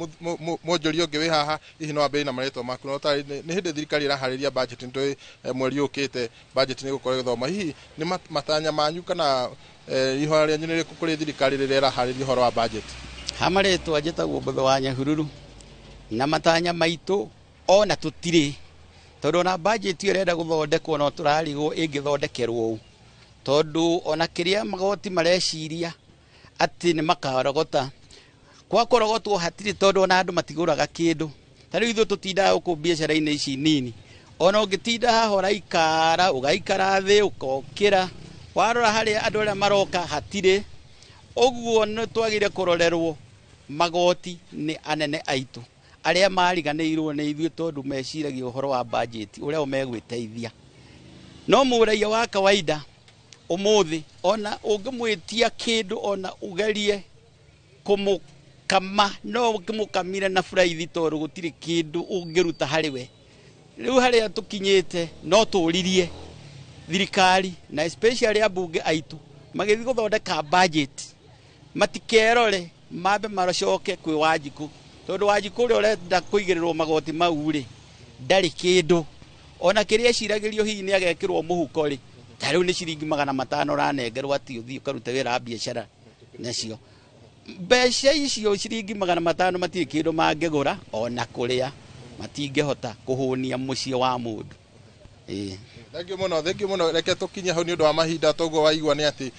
mwonjoria ũngĩ wĩ haha. Hihi no wambĩrĩrie na marĩtwa maku, no tarĩ nĩ hĩndĩ thirikari ĩraharĩria budget, nĩ tũĩ mweri ũkĩte budget nĩ ĩgũkorwo ĩgĩthoma. Hihi nĩ matanya manyu kana ihoya rĩanyu nĩ rĩrĩkũ kũrĩ thirikari rĩrĩa ĩraharĩria ũhoro wa budget? Ha marĩtwa njĩtagwo Mbũthũ wa Nyahururu, na matanya maitũ ona tũtirĩ, tondũ ona budget ĩyo ĩrenda gũthondekwo no tũrarigwo ĩngĩthondekerwo ũũ, tondũ ona kĩrĩa magoti mareciria atĩ nĩ makarogota, kwa kũrogotwo hatirĩ, tondũ ona andũ matigũraga kĩndũ. Ta rĩu ithuĩ tũtindaga gũkũ biacara-inĩ ici nini, ona ũngĩtinda haha ũraikara, ũgaikara thĩ, ũkokĩra, warora harĩa andũ arĩa maroka hatirĩ. Ũguo nĩ twagĩrĩire kũrorerwo magoti nĩ anene aitũ arĩa mariganĩirwo nĩ ithuĩ, tondũ meciragia ũhoro wa budget ũrĩa o megwĩteithia. No mũraiya wa kawaida ũmũthĩ ona ũngĩmwĩtia kĩndũ, ona ũgerie kũmũkama, no ũkĩmũkamire na buraithi, tondũ gũtirĩ kĩndũ ũngĩruta harĩ we. Rĩu harĩa tũkinyĩte no tũririe thirikari na especially ambunge aitũ magĩthiĩ gũthondeka budget matikerore, mambe macoke kwĩ Wanjikũ, tondũ Wanjikũ ũrĩa ũrenda kũigĩrĩrwo magoti mau rĩ ndarĩ kĩndũ, ona kĩrĩa eciragĩrio hihi nĩ agekĩrwo mũhuko rĩ, ta rĩu nĩ ciringi 500 ũranengerwo atĩ ũthiĩ ũkarute wĩra wa biacara nacio. Mbeca icio ciringi 500 matirĩ kĩndũ mangĩgũra, ona kũrĩa matingĩhota kũhũnia mũciĩ wa mũndũ. Thank you mũno, thank you mũno. Reke tũkinye hau nĩ ũndũ wa mahinda. Toguo waigua nĩ atĩ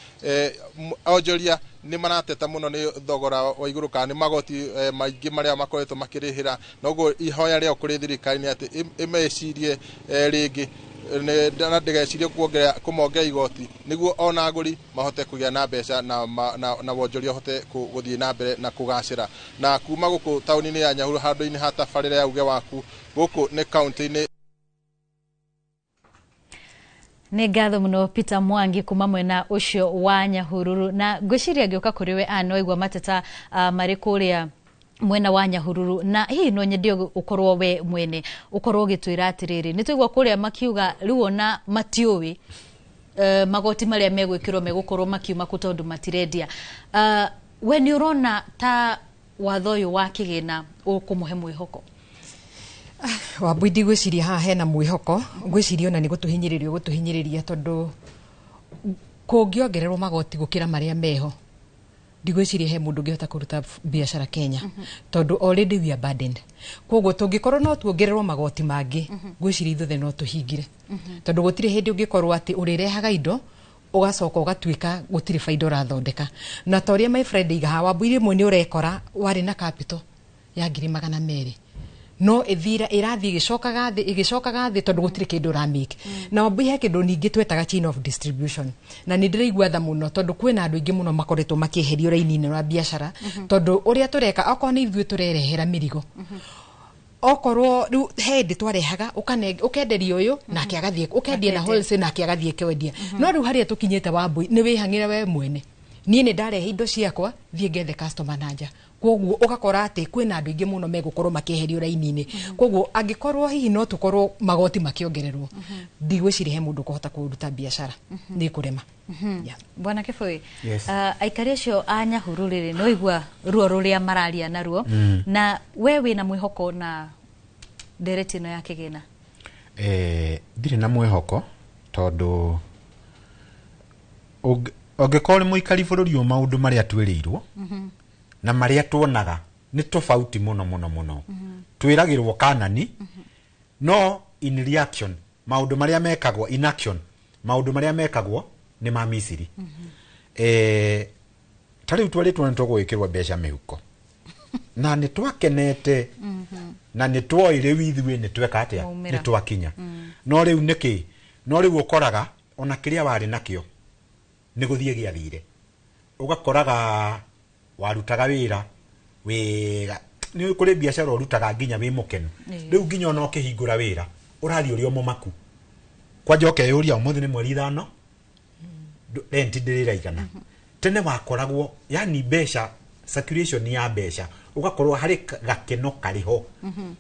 onjoria nĩ marateta mũno nĩ thogora wa igũrũ kana nĩ magoti maingĩ marĩa makoretwo makĩrĩhĩra, noguo ihoya rĩao kũrĩ thirikari nĩ atĩ ĩmecirie rĩngĩ na ndĩgecirie kũmongerera igoti, nĩguo ona agũri mahote kũgĩa na mbeca na wonjoria ũhote gũthiĩ na mbere na kũgacĩra. Na kuma gũkũ taũni-inĩ ya Nyahururu, handũ-inĩ ha tabarĩra ya uge waku, gũkũ nĩ kaunti-inĩ. Nĩ ngatho mũno Peter Mwangi kuma mwena ũcio wa Nyahururu, na ngwĩciria ngĩũka kũrĩ we no igua mateta marĩ kũrĩa mwena wa Nyahururu, na hihi no nyende ũkorwo we mwene ũkorwo ũgĩtwĩra atĩrĩrĩ, nĩ twaigua kũrĩa makiuga rĩu ona matiũĩ magoti marĩa megwĩkĩrwo megũkorwo makiuma kũ tondũ matirendia. We nĩ ũrona ta watho ũyũ wa kĩgĩna ũkũmũhe mwĩhoko? Wambui, ndigwĩciria haha hena mwĩhoko. Ngwĩciria ona nĩ gũtũhinyĩrĩria ũgũtũhinyĩrĩria, tondũ kũngĩongererwo magoti gũkĩra marĩa meho, ndigwĩciria he mũndũ ũngĩhota kũruta biacara Kenya, tondũ already we are burdened. Koguo tũngĩkorwo no tuongererwo magoti mangĩ, ngwĩciria ithuothe no tũhingire, tondũ gũtirĩ hĩndĩ ũngĩkorwo atĩ ũrĩrehaga indo ũgacoka ũgatuĩka gũtirĩ baida ũrathondeka. Na ta ũrĩa my friend iga haha, Wambui, rĩmwe nĩ ũrekora warĩ na capital ya 200,000, no ĩthira ĩrathiĩ ĩgĩcokaga thĩ, ĩgĩcokaga thĩ, tondũ gũtirĩ kĩndũ ũramake. Na Wambui, he kĩndũ ningĩ twetaga chain of distribution, na nĩ ndĩraigua tha mũno tondũ kwĩna andũ aingĩ mũno makoretwo makĩeherio raini-inĩ rwa biacara, tondũ ũrĩa tũreka, okorwo nĩ ithuĩ tũrerehera mĩrigo, okorwo rĩu he hĩndĩ twarehaga ũkenderia ũyũ nake agathiĩ ũkendia na wholesale nake agathiĩ kwendia, no rĩu harĩa tũkinyĩte, Wambui, nĩ wĩhang'ĩre we mwene. Niĩ nĩ ndarehe indo ciakwa, thiĩ ngethe customer na nja. Koguo ũgakora atĩ kwĩna andũ aingĩ mũno megũkorwo makĩeherio raini-inĩ. Koguo angĩkorwo hihi no tũkorwo magoti makĩongererwo, ndigwĩciria he mũndũ ũkũhota kũruta biacara, nĩ kũrema. Bwana Kĩbũi, Yes. Aikari acio a Nyahururu rĩ, nĩ waigua ruo rũrĩa mararia naruo, na we wĩna mwĩhoko na ndereti ĩno ya kĩgĩna? Ndirĩ na mwĩhoko, tondũ ũngĩkorwo nĩ mũikari bũrũri ũyũ, maũndũ marĩa twĩrĩirwo na marĩa tuonaga nĩ tofauti mũno mũno mũno. Twĩragĩrwo kanani, no in reaction maũndũ marĩa mekagwo, in action maũndũ marĩa mekagwo nĩ ma Misiri. Ta rĩu twarĩtwo nĩ tũgwĩkĩrwo mbeca mĩhuko na nĩ twakenete na nĩ twoĩ rĩu ithuĩ nĩ tweka atĩa, Maumĩra. nĩ twakinya. No rĩu nĩkĩ? No rĩu ũkoraga Ona kĩrĩa warĩ nakĩo nĩ gũthiĩ gĩathire, ũgakoraga warutaga wĩra wĩra nĩ kũrĩ biacara ũrutaga nginya wĩ mũkenu. Rĩu nginya ona ũkĩhingũra wĩra ũrathiĩ ũrĩ o mũmaku, kwanja ũkeyũria ũmũthĩ nĩ mweri 5, rent ndĩrĩraigana. Tene wakoragwo yani mbeca, circulation ya mbeca, ũgakorwo harĩ gakeno karĩ ho.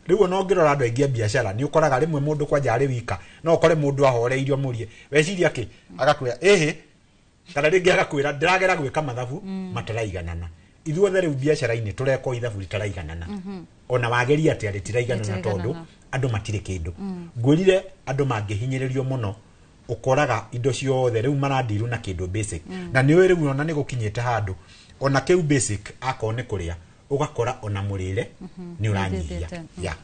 Rĩu ona ũngĩrora andũ aingĩ a biacara, nĩ ũkoraga rĩmwe mũndũ kwanja arĩ wika, no ũkore mũndũ ahoreirio, mũrie weciria kĩ, agakwĩra ĩhĩ, kana rĩngĩ agakwĩra ndĩragera gwĩka mathabu mataraiganana. Ithuothe rĩu biacara-inĩ tũreka o ithabu ritaraiganana. Ona wageria atĩa rĩtiraiganana tondũ Rĩtiraiganana. Andũ matirĩ kĩndũ. Ngwĩrire andũ mangĩhinyĩrĩrio mũno, ũkoraga indo ciothe rĩu marandiru na kĩndũ basic. Na nĩ ũĩ rĩu ona nĩ gũkinyĩte handũ ona kĩu basic akorwo nĩ kũrĩa, ũgakora ona mũrĩre nĩ ũranyihia. Nĩũthĩte. Ya.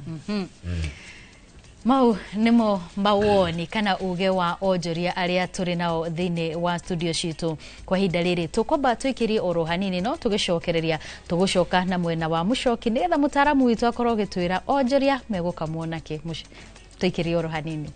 Mau nĩmo mawoni kana uge wa onjoria arĩa tũrĩ nao thĩinĩ wa studio citũ kwa ihinda rĩrĩ. Tũkwamba tũikĩrie oro hanini, no tũgĩcokereria tũgũcoka na mwena wa mũcoki nĩgetha mũtaaramu witũ akorwo agĩtwĩra onjoria megũkamwo nakĩ. Tũikĩrie oro hanini.